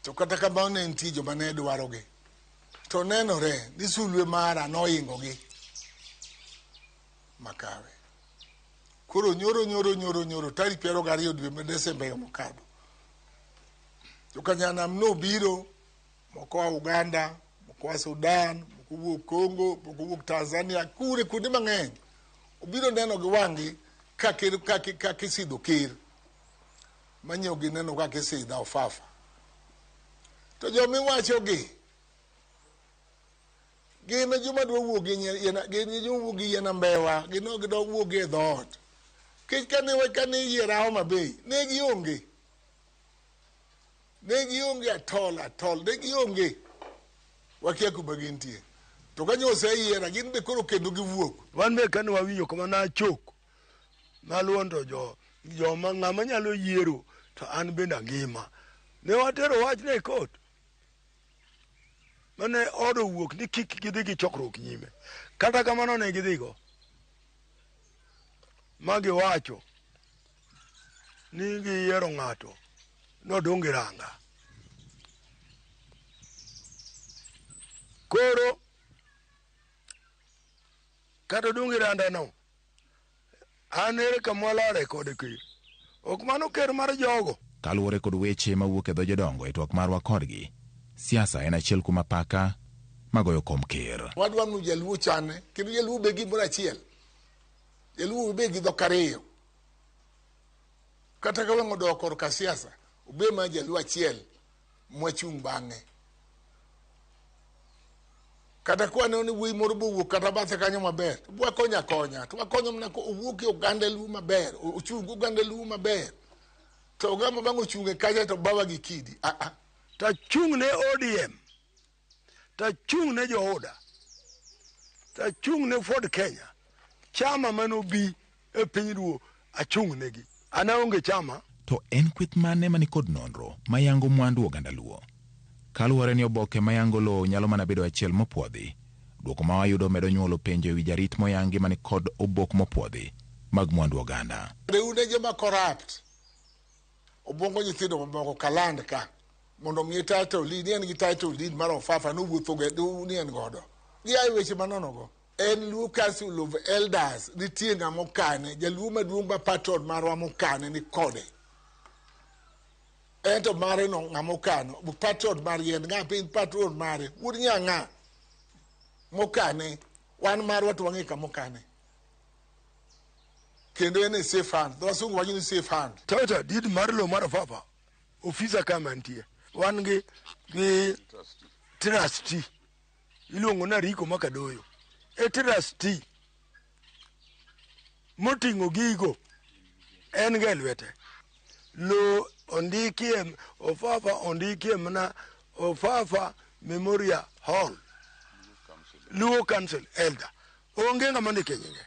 To kata kamano ne nitie joma ne dwarogi. To nenore ni sulwe mara noingogi makawe. Koro nyoro tarik 22 dwe mar Desemba higa mokadho. Jokanyanam nobiro, moko a Uganda, moko a Sudan, moko wuok Congo, moko wuok Tanzania, kure kuonde mang'eny. Obiro neno gi wang'gi ka kisidho ker. Manyo gineno kaka isidha Ofafa. To jomiwachogi gin joma dwa wuok gi yien, gin joma wuok gi yien ambewa, gin ok gidwa wuok gi e dhoot. Kech kane kane iyiera Homa Bay, ne gionge. Ne gionge at all at all, ne gionge. Wakia kuma gintie. To ka oseyiera, gin be koro kendo giwuok. Wan be kane wawinjo kama nachok maluwo to joma ng'ama nyalo yiero to an bende angima. Ne watero wachne e court. Mane od owuok ni kik gidhi gi chokruok nyime. Kata kamano ne gidhigo. Ma giwacho ni giyiero ng'ato nodong' e ranga. Koro kata odong' e randa no, an ere kama walare kod ker. Ok mano ker mar jogo. Kaluwore kod weche mawuok e dho jodongo e twak marwa kodgi, siasa en achiel kuom apaka magoyo kom ker. Wadwa ni jaluo chane, kendo jaluo be gimoro achiel. Jaluo be gi dhok ariyo. Kata ka wang' odok korka siasa, obe ma jaluo achiel mwachung' bang'e. Kata kwa neno ni wuoyi moro bowuok kata bathe kanyo maber, to wakonyo akonya. To wakonyo mana ko owuok e oganda luo maber, ochung' oganda luo maber. To oganda bang' ochung' e kacha to bawa gi kidi. Ah ah. Tachung' ne ODM, tachung' ne Jooda, tachung' ne Ford Kenya, chama manobi e piny Luo achung' negi. An aonge chama. To en kweth mane mani kod nonro mayango mwandu oganda Luo? Kaluwore ni oboke mayango lowo nyalo mana bedo achiel mopuodhi, duoko ma wayudo medo nyuolo penjo ewi jarit moyangi mani kod obok mopuodhi mag mwandu oganda. Un e joma corrupt. Obwongo nyithindo mamoko kaland ka mondo miye title deed, ni en gi title deed mar Ofafa nowuotho go ni en godo. Gia e weche manono go. En Luo Council of Elders nitie ng'ama okane, jaluo maduong' ma patron marwa mokane ni kode. Ento mare no ng'ama okano, patron margi en ng'a piny patron mare, wuod nyang'a mokane, wan marwa to wang'e kama okane. Kendo en e safe hand, dho wasungu wacho ni safe hand. Title deed mar lowo mar Ofafa, ofisa kama nitie. Wan gi trustee iluongo ni Ariko Makadoyo. E trustee moting'o gigo en ga e lwete. Lowo ondikie Ofafa ondikie mana Ofafa Memorial Hall. Luo Council Elder. Onge ng'ama ondike nyinge.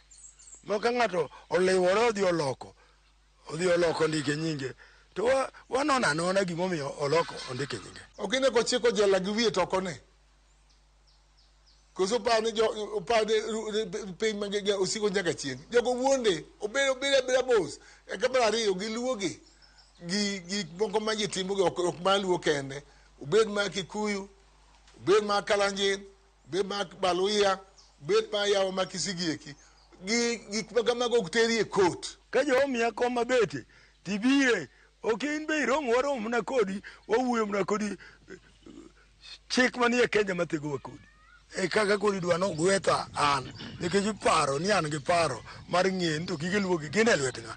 Ma ka ng'ato oliwore odhi oloko ndike nyinge. To wanono anona gimomiyo oloko ondike nyinge. Ok ine kochiko jela gi wiye to ok one. Koso oparo ni piny ma osiko nyaka chieng'. Jogo wuonde, obed abeda mos. Eka mar ariyo giluogi gi gik moko ma ji timo gi ok mar luo kende. Obed mar Kikuyu, obed mar Kalenjin, obed mar Baluhya, obed mar yawa ma Kisigieki. Gi gik ma kamago ok teri e court. Ka jo miya kom mabete, tibire, ok in be irom warom mana kodi, wawuoyo mana kodi chik manie Kenya mathegowa kodi. E kaka koro idwa nogwetha an, nikech iparo ni an gi paro mar ng'e ni to gige luo gi gin e lwet ng'a.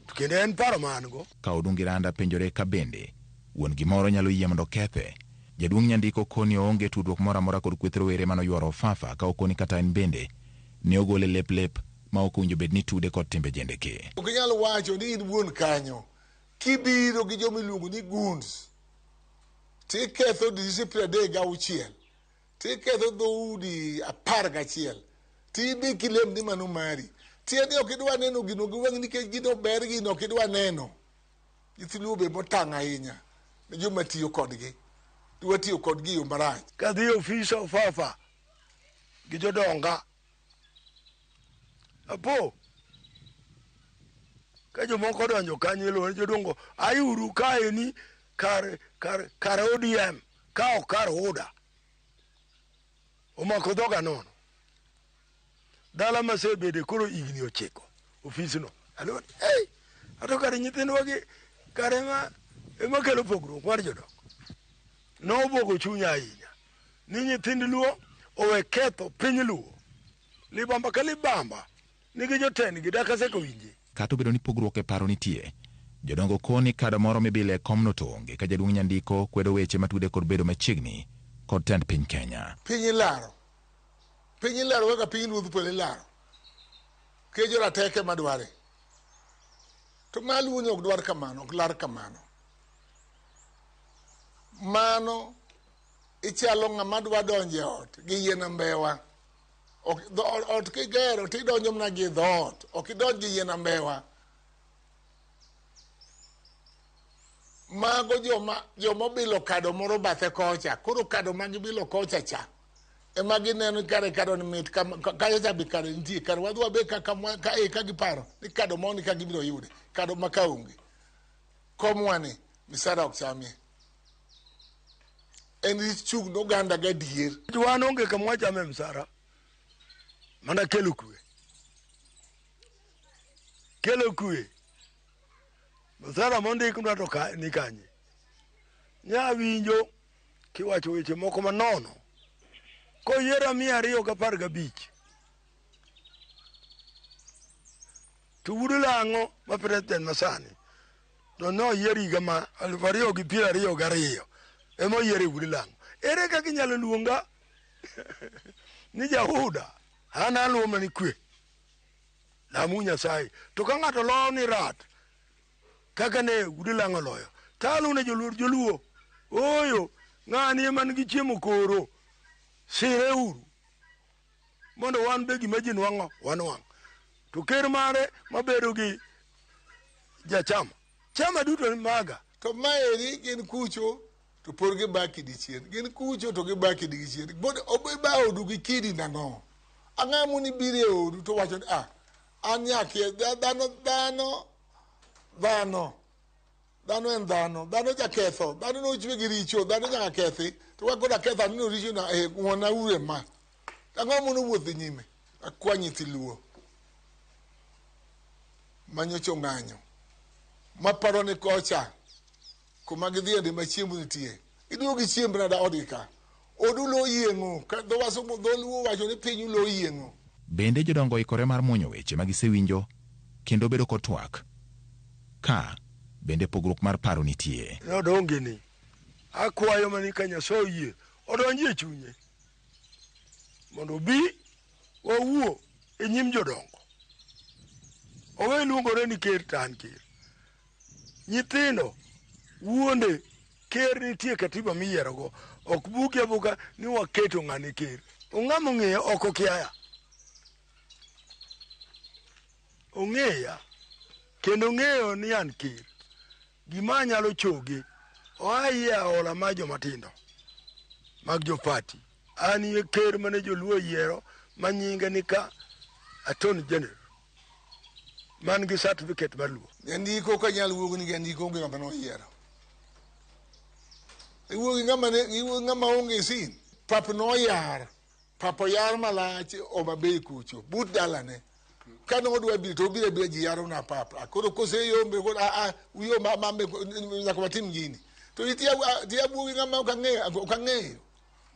To kendo en paro ma an go. Ka Odungi Randa penjore ka bende wuon gimoro nyalo yie mondo kethe. Jaduong' Nyandiko koni oonge tudruok moro amora kod kweth rowere manoyworo Ofafa ka okoni kata en bende ne ogole lep lep ma ok owinjo bed ni tude kod timbe jendeke. Ok inyal wacho ni in wuon kanyo kibiro gi joma iluongo ni goons tiketho district 36 tiketho dhoudi 11 tibi kilem ni mano mari. Tiende ok idwa neno gino gi wang'i nikech gino ber gino ok idwa neno. Nyithi Luo be motang' ahinya ne joma tiyo kodgi. Dwa tiyo kodgi e yo marach. Kadhi e ofis Ofafa gi jodonga, apo ka jomoko odonjo kanyo iluongo ni jodongo aiuru kaeni kar ODM ka ok kar UDA. Omako dhoga nono. Dala masebede koro higni 9 ofisno. Aluongo ni, hey, ato kare nyithindwa gi kare ema kelo pogruok mar jodongo. Nobwogo chunya ahinya ni nyithind Luo owe ketho piny Luo. Libamba ka libamba nigi jotendgi dak aseko winje. Kata obedo ni pogruok e paro nitie, jodongo koni kado moro mibile e komno to onge ka jaduong' Nyandiko kwedo weche matude kod bedo machiegni kod tend piny Kenya. Piny ilaro. Piny ilaro kaka piny ruodh polo ilaro. Kejo rateke madware. To maluo ni ok dwar kamano, ok lar kamano. Mano ichalo ng'ama dwa donjo e ot gi yien ambewa. Ot kigero to idonjo mana gi dhoot, ok idonj gi yien ambewa. Mago joma obilo kado moro bathe kocha, koro kado ma gibilo kocha cha ema gineno kare kado ni mit kacha cha be kado nitie, kare wadhi wabe ka giparo ni kado moni ka gibiro yude, kado ma ka onge. Komwani misara ok chamie. En chung' oganda gadier. Wan onge kama wachame msara. Mana kelo kwe. Kelo kwe. Msara mondiknwa to ni kanye. Nya winjo kiwacho weche moko manono. Koyiera 215. To wuod Lang'o ma president masani. To noyier higa ma 2022. Ema oyiere wuod Lang'o. Ere kaka inyalo luonga ni Jahuda? An aluwo mana ni kwe. Lamu Nyasaye. To ka ng'ato loyo ni rat, kaka ne wuod Lang'o loyo, to aluwo ne joluo. Ooyo, ng'ani ema nigi chiemo koro. Sire uru. Mondo wan be gima ji nwang'o, wanwang'. To ker mare mabedo gi jachama. Chama duto ni maga. To maeri gin kucho to pod giba kidi chien. Gin kucho to giba kidi gi chien. Pod obiba odu gi kidi nang'o? Ang'o muni biro e odu to wacho ni an nyakie dhano dhano en dhano, dhano jaketho, dhano nochwe gi richo, dhano nyaka kethi. To ka koro aketho aneno richo na ng'wona ure ma. Ang'o mono wuoth dhi nyime? Akwa nyithi Luo manyocha ong'anyo, maparo ni kocha kuma gidhiende ma chiemo nitie, iduogo gi chiemb nade odgi ka? Odu lo yieng'o, ka dho wasungu dho Luo wacho ni piny ulo yieng'o. Bende jodongo oikore mar muonyo weche ma gisewinjo kendo bedo kod twak. Ka bende pogruok mar paro nitie. Nodonge ni akwayo mani ka Nyasaye oyie odonji e chunye mondo obi wawuo e nyim jodongo. Owe luongore ni ker to an ker. Nyithindo wuonde ker nitie katiba miyierogo. Ok buki abuka ni waketo ng'ani ker. Ong'ama ong'eya ok okiaya. Ong'eya kendo ong'eyo ni an ker. Gima anyalo choge oa iye aola mar joma tindo mag jopati. An ye ker mane joluo oyiero ma nyinge ni ka Attorney General man gi certificate mar Luo. Jandiko ok anyal wuoyo ni jandiko onge ng'ama noyiero. Iwuoyo gi ng'ama ne iwuoyo gi ng'ama onge sin. Pap noyar, pap oyar malach Homa Bay kucho, but dalane. Kane odwa biro to obiro abira ji yaro na pap. Koro koseyombe koro uyo mambe nyaka watim gini. To itiya buogi ng'ama ok ang'eyo.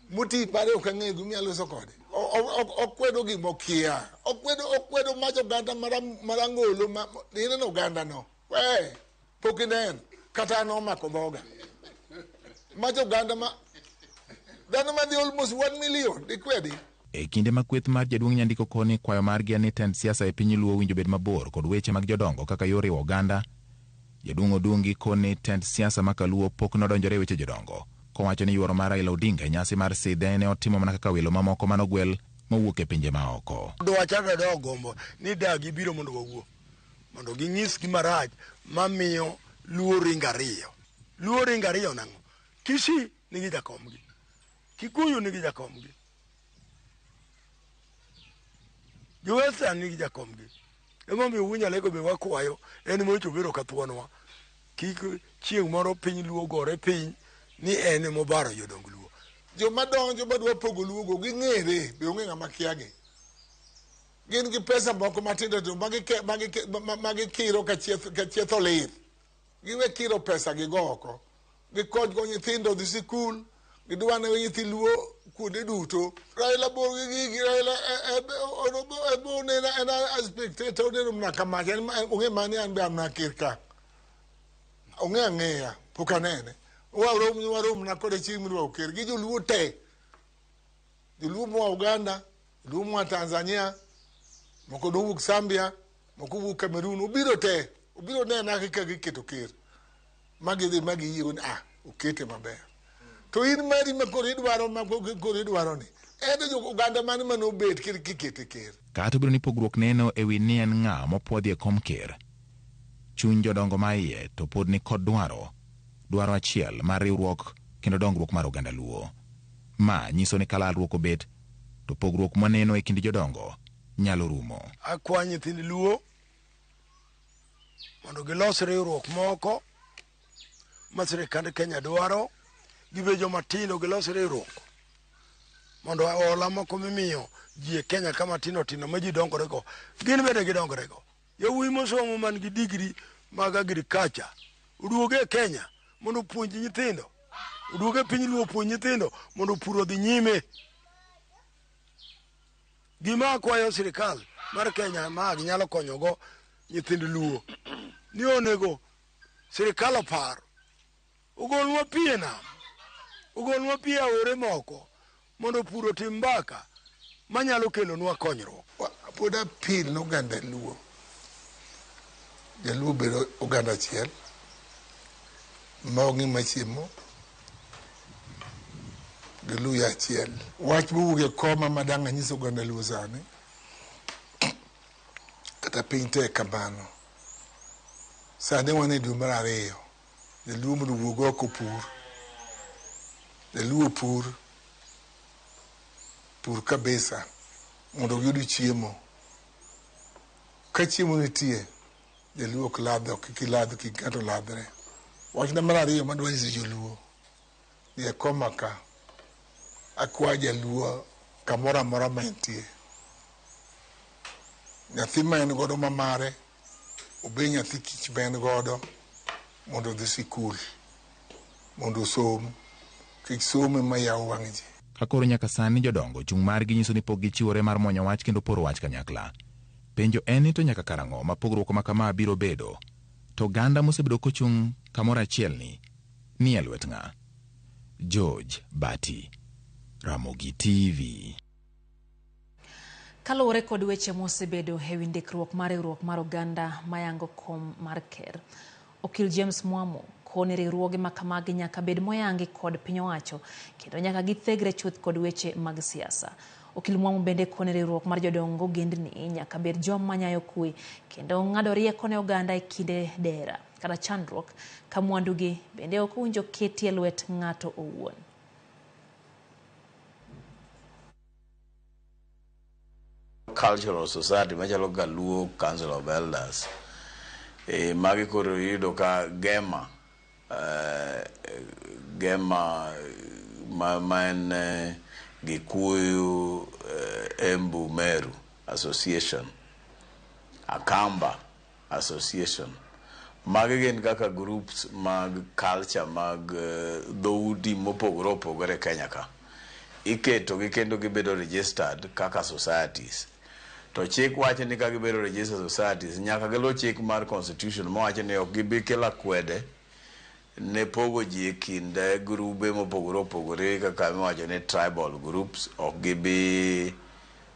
Moti pare ok ang'eyo gima inyalo loso kode. Okwedo gima okia. Okwedo mach oganda marangolo ma ineno oganda no. We pok ineno kata an omako dhoga. Mach oganda ma dhano madhi almost 1 million dikwedi. E kinde ma kweth mar jaduong' Nyandiko koni kwayo margi en ni tend siasa e piny Luo owinjo bed mabor kod weche mag jodongo kaka yor riwo oganda. Jaduong' Odungi koni tend siasa ma Kaluo pok nodonjore e weche jodongo. Kowacho ni yuoro mar Raila Odinga e nyasi mar sidhe ne otimo mana kaka welo mamoko manogwel mowuok e pinje maoko. Dwacha to gombo ni dagi biro mondo wawuo. Mondo ginyis gima rach mamiyo Luo ringo ariyo. Luo ringo ariyo nang'o? Kisii nigi jakomgi. Kikuyu nigi jakomgi. Jo-Western nigi jakomgi. Emomiyo Wuod Nyalego be wakwayo en mocho biro ka thuonwa. Kik chieng' moro piny Luo gore piny ni en emobaro jodong Luo. Joma donjo madwa pogo Luo go ging'ere be onge ng'ama kiagi. Gin gi pesa moko matindo tindo ma gikiro ka chieth olir. Giwe kiro pesa gigo oko. Gikony go nyithindo dhi sikul, gidwa ne nyithi Luo kuonde duto. Raila bor gi gigi, Raila oneno en a spectator, oneno mana kamacha, en ong'e mana ni an be an mana ker ka. Ong'e ang'eya, pok anene. Warom na kode chieng' midwaro ker gi joluo te. Joluo moa Uganda, joluo moa Tanzania, moko nowuok Zambia, moko wuok Cameroon, obiro te. Obiro nena kaka giketo ker. Ma gidhi ma giyiego ni ah, okete maber. To in mari ma koro idwaro ma koro idwaro ni. En jo oganda mane mane obet kikete ker. Kata obedo ni pogruok neno e wi ni en ng'a mopuodhi e kom ker, chuny jodongo ma iye to pod ni kod dwaro, dwaro achiel mar riwruok kendo dongruok mar oganda Luo. Ma nyiso ni ka lalruok obet, to pogruok mwaneno e kind jodongo nyalo rumo. Akwa nyithind Luo mondo gilos riwruok moko ma sirikand Kenya dwaro, gibed joma tindo gilos riwruok mondo hola moko mimiyo ji e Kenya ka matindo tindo ma ji dongorego, gin bende gidongorego. Yawuoyi mosomo man gi digri mag agriculture oduog e Kenya mondo opuonj nyithindo, oduog e piny Luo opuonj nyithindo mondo pur odhi nyime. Gima akwayo sirikal mar Kenya ma ginyalo konyogo nyithind Luo ni onego sirikal opar ogolnwa pi e nam, ogolnwa pi e aore moko mondo pur otim mbaka manyalo kelonwa konyruok. Pod apil ne oganda Luo. Jaluo bedo oganda achiel ma ok ng'i machiemo gi luya achiel. Wach mowuok e koma ma dang' anyis oganda Luo sani, kata piny tek kamano, sani wan e dwe mar ariyo, Jaluo mondo owuog oko opur. Jaluo opur, pur kabisa mondo giyud chiemo. Ka chiemo nitie, Jaluo ok ladh, ok kik iladh, kik ng'ato ladhre. Wachna mar ariyo madwa nyiso joluo ni e koma ka, akwa jaluo kamoro amora ma entie. Nyathi ma en godo ma mare, obed nyathi kich ma en godo mondo odhi sikul, mondo osom. Kik somo ema yawo wang' ji. Ka koro nyaka sani jodongo chung' margi nyiso ni pok gichiwore mar mwonyo wach kendo poro wach kanyakla. Penjo en ni to nyaka karang'o ma pogruok ma kama biro bedo? To oganda mosebedo kochung' kamoro achiel ni, ni e lwet ng'a? George Bati, Ramogi TV. Kaluwore kod weche mosebedo e wi ndikruok mar riwruok mar oganda mayango kom mar ker, Okil James Mwamu koni riwruoge ma kamagi nyaka bed moyangi kod piny owacho kendo nyaka githegre chuth kod weche mag siasa. Okil Mwamu bende koni riwruok mar jodong ogendni nyaka bed joma nyayo kwe kendo ng'ado rieko ne oganda e kinde dera kata chandruok ka mwandugi bende ok owinjo keti e lwet ng'ato owuon. Cultural Society machalo kaka Luo Council of Elders e, magi koro iyudo ka Gema Gema ma, ma en Gikuyu Embu Meru Association, Akamba Association. Magi gin kaka groups mag culture mag dhoudi mopogore opogore e Kenya ka. Iketogi kendo gibedo registered kaka societies. To chik wacho ni ka gibedo registered societies, nyaka giluw chik mar constitution mawacho ni ok gibi kelo akwede ne pogo ji e kind grube mopogore opogore kaka miwacho ni tribal groups, ok gibi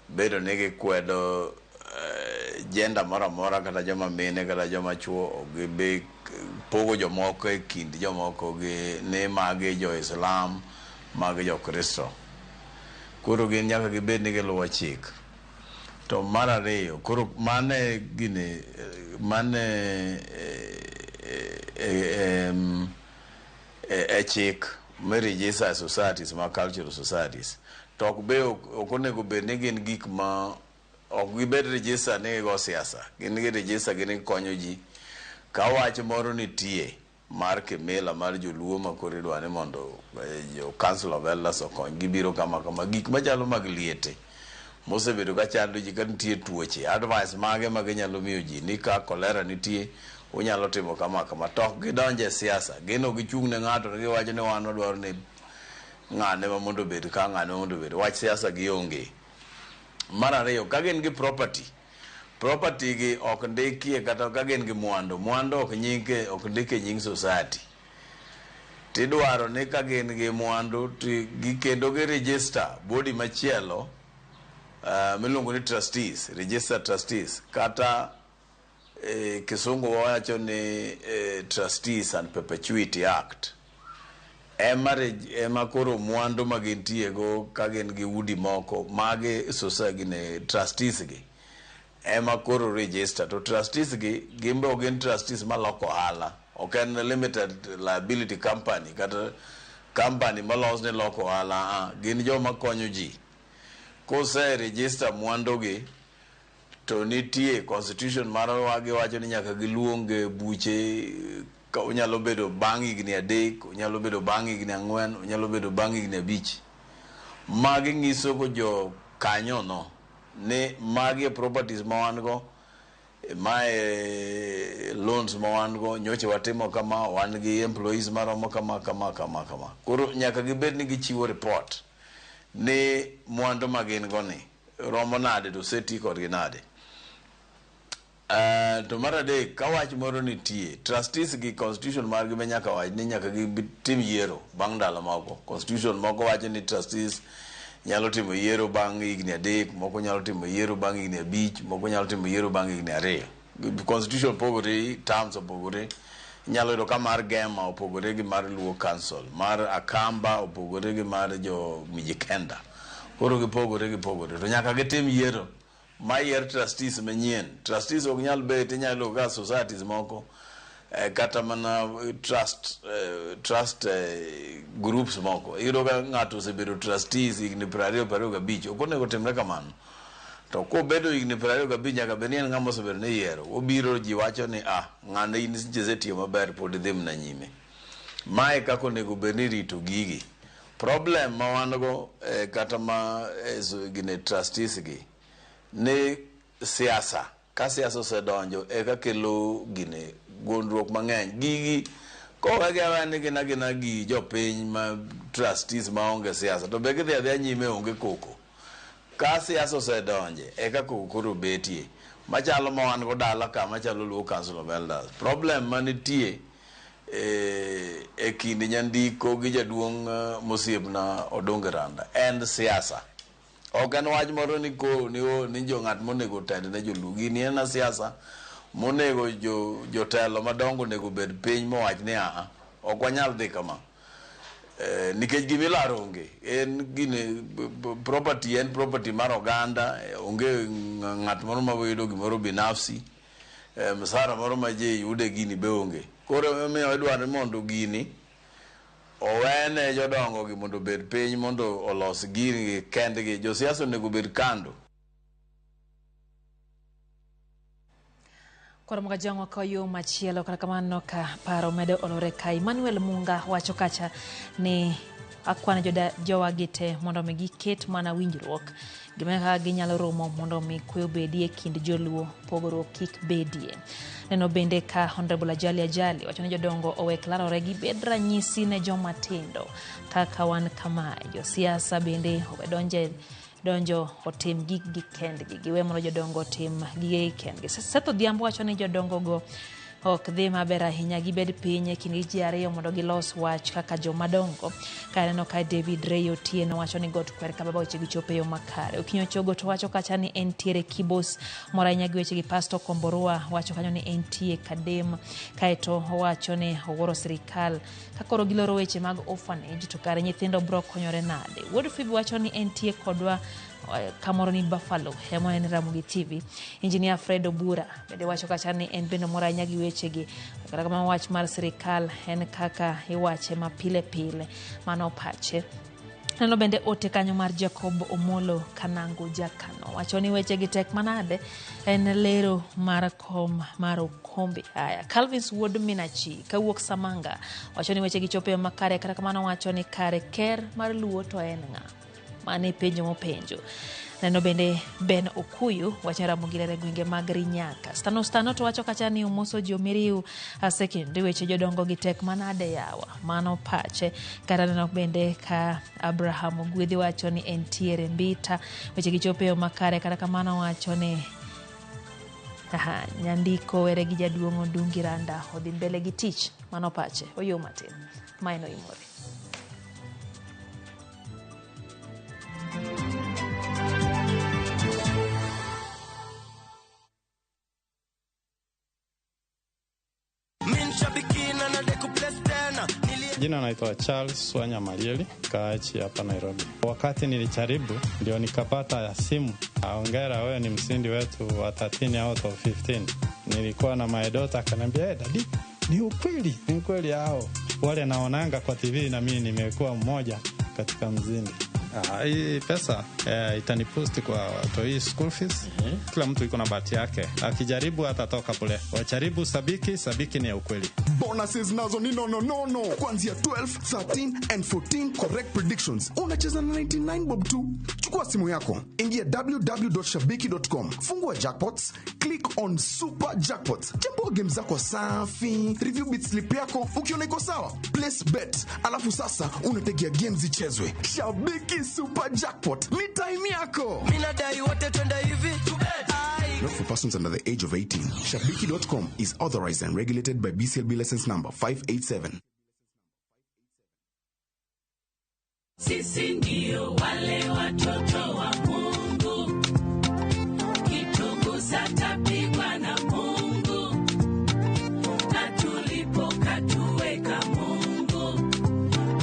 bedo ni gikwedo gender moro amora kata joma mine kata joma chuo, ok gibi pogo jomoko e kind jomoko gi ni magi jo Islam, magi jo Kristo. Koro gin nyaka gibed ni giluwo chik. To mar ariyo, koro mane gini, mane e chik me register societies ma cultural societies. To ok be ok onego bed ni gin gik ma ok gibed register ni gigo siasa. Gin gi register gin gikonyo ji. Ka wach moro nitie mar kimila mar joluo ma koro idwa ni mondo jo Council of Elders okony, gibiro kama kama gik machalo mag liete mosebedo ka chando ji ka nitie tuoche, advice mage ma ginyalo miyo ji ni ka kolera nitie unyalo timo kama kama, to ok gidonje e siasa. Gin ok gichung' ne ng'ato ni giwacho ni wan wadwaro ni ng'ane ma mondo obed ka, ng'ane ma mondo obed. Wach siasa gionge. Mar ariyo, ka gin gi property, property gi ok ndikie kata ka gin gi mwandu, mwandu ok nyike, ok ndike nying society. Tidwaro ni ka gin gi mwandu ti gi kendo gi register body machielo miluongo ni trustees, register trustees kata Kisungu wacho ni Trustees and Perpetuity Act ema koro mwandu ma gintie go ka gin gi udi moko magi society ne trustees gi ema koro register. To trustees gi gin be ok gin trustees maloko ohala, ok en limited liability company kata company molos ni loko ohala. Gin joma konyo ji. Kose register mwandu gi to nitie constitution marwa giwacho ni nyaka giluong buche. Ka onyalo bedo bang' higni 3, onyalo bedo bang' higni 4, onyalo bedo bang' higni 5. Magi nyiso go jo kanyo no ni magi e properties ma wan go, mae loans ma wan go, nyocha watimo kama, wan gi employees maromo kama kama kama kama. Koro nyaka gibed ni gichiwo report ni mwandu ma gin go ni romo nade to oseti kodgi nade. To mar adek, ka wach moro nitie, trustees gi constitution margi be nyaka wach ni nyaka gitim yiero bang' ndalo moko. Constitution moko wacho ni trustees nyalo timo yiero bang' higni 3, moko nyalo timo yiero bang' higni 5, moko nyalo timo yiero bang' higni 2. Constitution opogore, terms opogore. Inyalo yudo ka mar Gema opogore gi mar Luo Council, mar Akamba opogore gi mar jo Mijikenda. Koro gipogore gipogore. To nyaka gitim yiero ma yier trustees manyien. Trustees ok nyal bet, inyalo yudo ka societies moko kata mana trust groups moko. Iyudo ka ng'ato osebedo trustees higni 20, 25. Ok onego timre kamano. To kobedo higni 25 nyaka bed ni en ng'ama osebedo ni iyiero. Obiro ji wacho ni ng'ane in isetiyo maber, pod idhi mana nyime. Mae kaka onego bed ni irito gigi. Problem ma wan go kata ma gine trustees gi ni siasa. Ka siasa osedonjo eka kelo gine gondruok mang'eny. Gigi kowegi aweya ni gin agina gi jopiny ma trustees maonge siasa to be gidhi adhiya nyime onge koko. Ka siasa osedonje eka koko koro betie. Machalo ma wan go dala ka machalo Luo Council of Elders. Problem manitie e kind nyandiko gi jaduong' mosiepna Odonge Randa en siasa. Ok en wach moro ni ko ni o ni jo ng'at monego tend ne joluo. Gini en siasa monego jotelo madongo onego bed piny mowach ni ok wanyal dhi kama. Nikech gimilaro onge. En gine property en property mar oganda, onge ng'at moro ma yudo gimoro binafsi. Msara moro ma ji yude gini be onge. Koro emomiyo idwaro ni mondo gini owene jodongo gi mondo obed piny mondo olos gini kendgi. Josiasa onego bed kando. Koro mga ka yo machielo kata kamano ka paro medo olore ka Emmanuel Munga wacho kacha ni akwana jowagi te mondo mi giket mana winjruok gima kaka ginyalo romo mondo mi kwe obedie kind joluo, pogruok kik bedie. Neno bende ka Honorable Ajali Ajali wacho ni jodongo owek larore gibed ranyisi ne joma tindo kaka wan kamae. Josiasa bende owe donjo otim gikgi kendgi, giwe mondo jodongo otim gigegi kendgi. Seth Odhiambo wacho ni jodongo go ok dhi maber ahinya, gibed piny e kind ji ariyo mondo gilos wach kaka joma dongo. Ka aneno ka David Ray Otieno wacho ni got kwer ka baba weche gi chopo e yo makare. Okinyo Chogo to wacho kacha ni entiere Kibos, mor ahinya gi weche gi. Pastor Komborua wacho kanyo ni entie Kadem, kaeto owacho ni owuoro sirikal ka koro giloro weche mag orphanage to kare nyithindo bro konyore nade. Wuod Phoebe wacho ni entie kodwa kamoro ni Buffalo, ema en Ramogi TV. Engineer Fred Obura bende wacho kacha ni en bende mor ahinya gi wechegi. Kata kamano wach mar sirikal en kaka iwache ma pile pile, mano pache. Neno bende ote kanyo mar Jacob Omolo Kanango Jakano wacho ni wechegi tek manade, en lero mar kom mar okombe. Haya, Calvins wuod Minachi kawuok Samanga wacho ni wechegi chopo e makare, kata kamano wacho ni kare ker mar Luo to en ng'a? Mano e penjo mopenjo. Neno bende Ben Okuyu wacho Ramogi lere gwenge mag Rinyaka. Stano Stano to wacho kacha ni omoso ji omiriu asekende weche jodongo gi tek manade yawa. Mano pache. Kata neno bende ka Abraham Ogwedhi wacho ni entiere Mbita. Weche gi chopo e yo makare, kata kamano wacho ni nyandiko were gi jaduong' Odungi Randa odhi mbele gi tich. Mano pache. Oyo matin. Maeno imore. Jina naitwa Charles Wanya Marieli, kaachi hapa Nairobi. Wakati nilijaribu ndio nikapata simu, hongera, wewe ni mshindi wetu wa 13 out of 15. Nilikuwa na my daughter akaniambia, hey, daddy, ni ukweli, ni ukweli hao wale naonanga kwa TV na mimi nimekuwa mmoja katika mzindi. Hii pesa itaniboost kwa watoi school fees. Kila mtu iko na bahati yake, akijaribu atatoka pole. Wajaribu Sabiki, Sabiki ni ya ukweli. Bonuses nazo ni no no no no. Kuanzia 12, 13 and 14 correct predictions. Unacheza na 99 bob tu. Chukua simu yako, ingia www.shabiki.com, fungua jackpots, click on super jackpots, chambua game zako safi, review bet slip yako, ukiona iko sawa, place bet, alafu sasa unategea games zichezwe. Shabiki Super Jackpot ni time yako. Mimi nadai wote twende hivi. Not for persons under the age of 18. Shabiki.com is authorized and regulated by BCLB license number 587. Sisi ndio wale watoto wa Mungu, kitugusa tapigwa na Mungu, na tulipokatuweka Mungu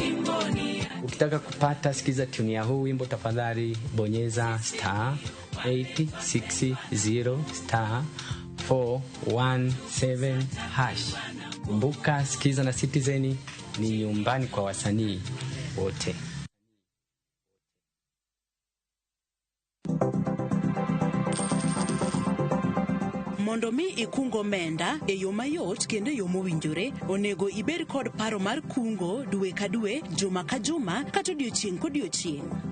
imboni. Ukitaka kupata sikiza tune ya huu wimbo, tafadhali bonyeza star 860 star 417 hash. Kumbuka, Sikiza na Citizen ni nyumbani kwa wasanii wote. Mondo mi ikung omenda e yo mayot kendo e yo mowinjore, onego ibed kod paro mar kungo dwe ka dwe, juma ka juma, kata odiochieng' kodiochieng'.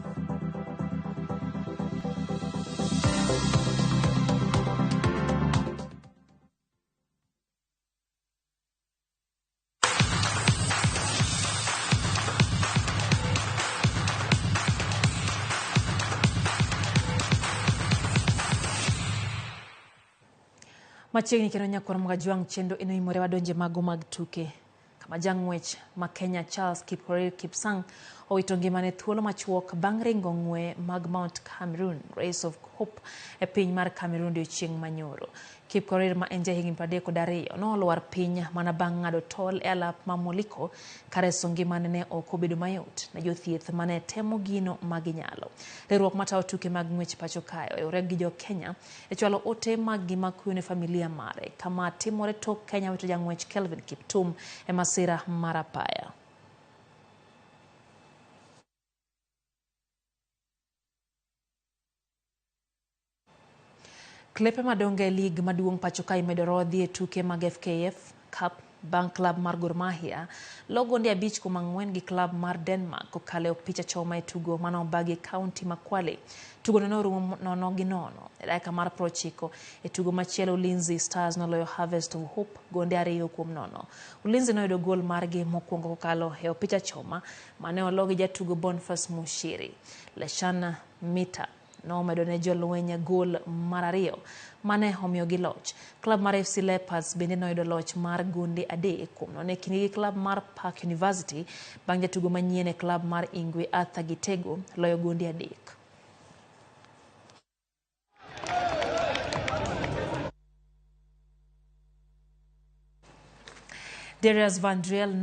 Machiegni kendo nyakwar Mgajwang' chenro eno imore wadonje mago mag tuke. Kama jang'wech ma Kenya Charles Kipkorir Kipsang owito ngimane thuolo machuok bang' ringo ng'we mag Mount Cameroon Race of Hope e piny mar Cameroon odiochieng' manyoro. Kipkorir ma en jahigni 32 nolwar piny mana bang' ng'ado tol e alap ma Moliko ka reso ngimane ne ok obedo mayot ne jothieth mane temo gino maginyalo. Riwruok matayo tuke mag ng'wech pacho kae oriwore gi jo Kenya e chwalo ote mag gima kuyo ne familia mare kama timore tok Kenya wito jang'wech Kelvin Kiptum e masira mar apaya. Klepe madongo e lig maduong' pacho kae imedo rodhi e tuke mag FKF Cup bang' klab mar Gor Mahia lo gonde 5-4 gi klab mar Denmark kokalo e opich achoma e tugo mane obagi e kaunti ma Kwale. Tugono norumo 0-0 e dakika mar 90. E tugo machielo Ulinzi Stars noloyo Harvest of Hope gonde 2-0. Ulinzi noyudo gol margi mokwongo kokalo e opich achoma mane olo gi jatugo Boniface Mushiri. Leshana Mita nomedo ne jolweny gol mar 2 mane omiyogi loch. Klab mar FC Leopards bende noyudo loch mar gonde 3-0 e kindgi gi klab mar Park University bang' jatugo manyien e klab mar Ingwe Arthur Gitego loyo gonde 3. Darius Van Driel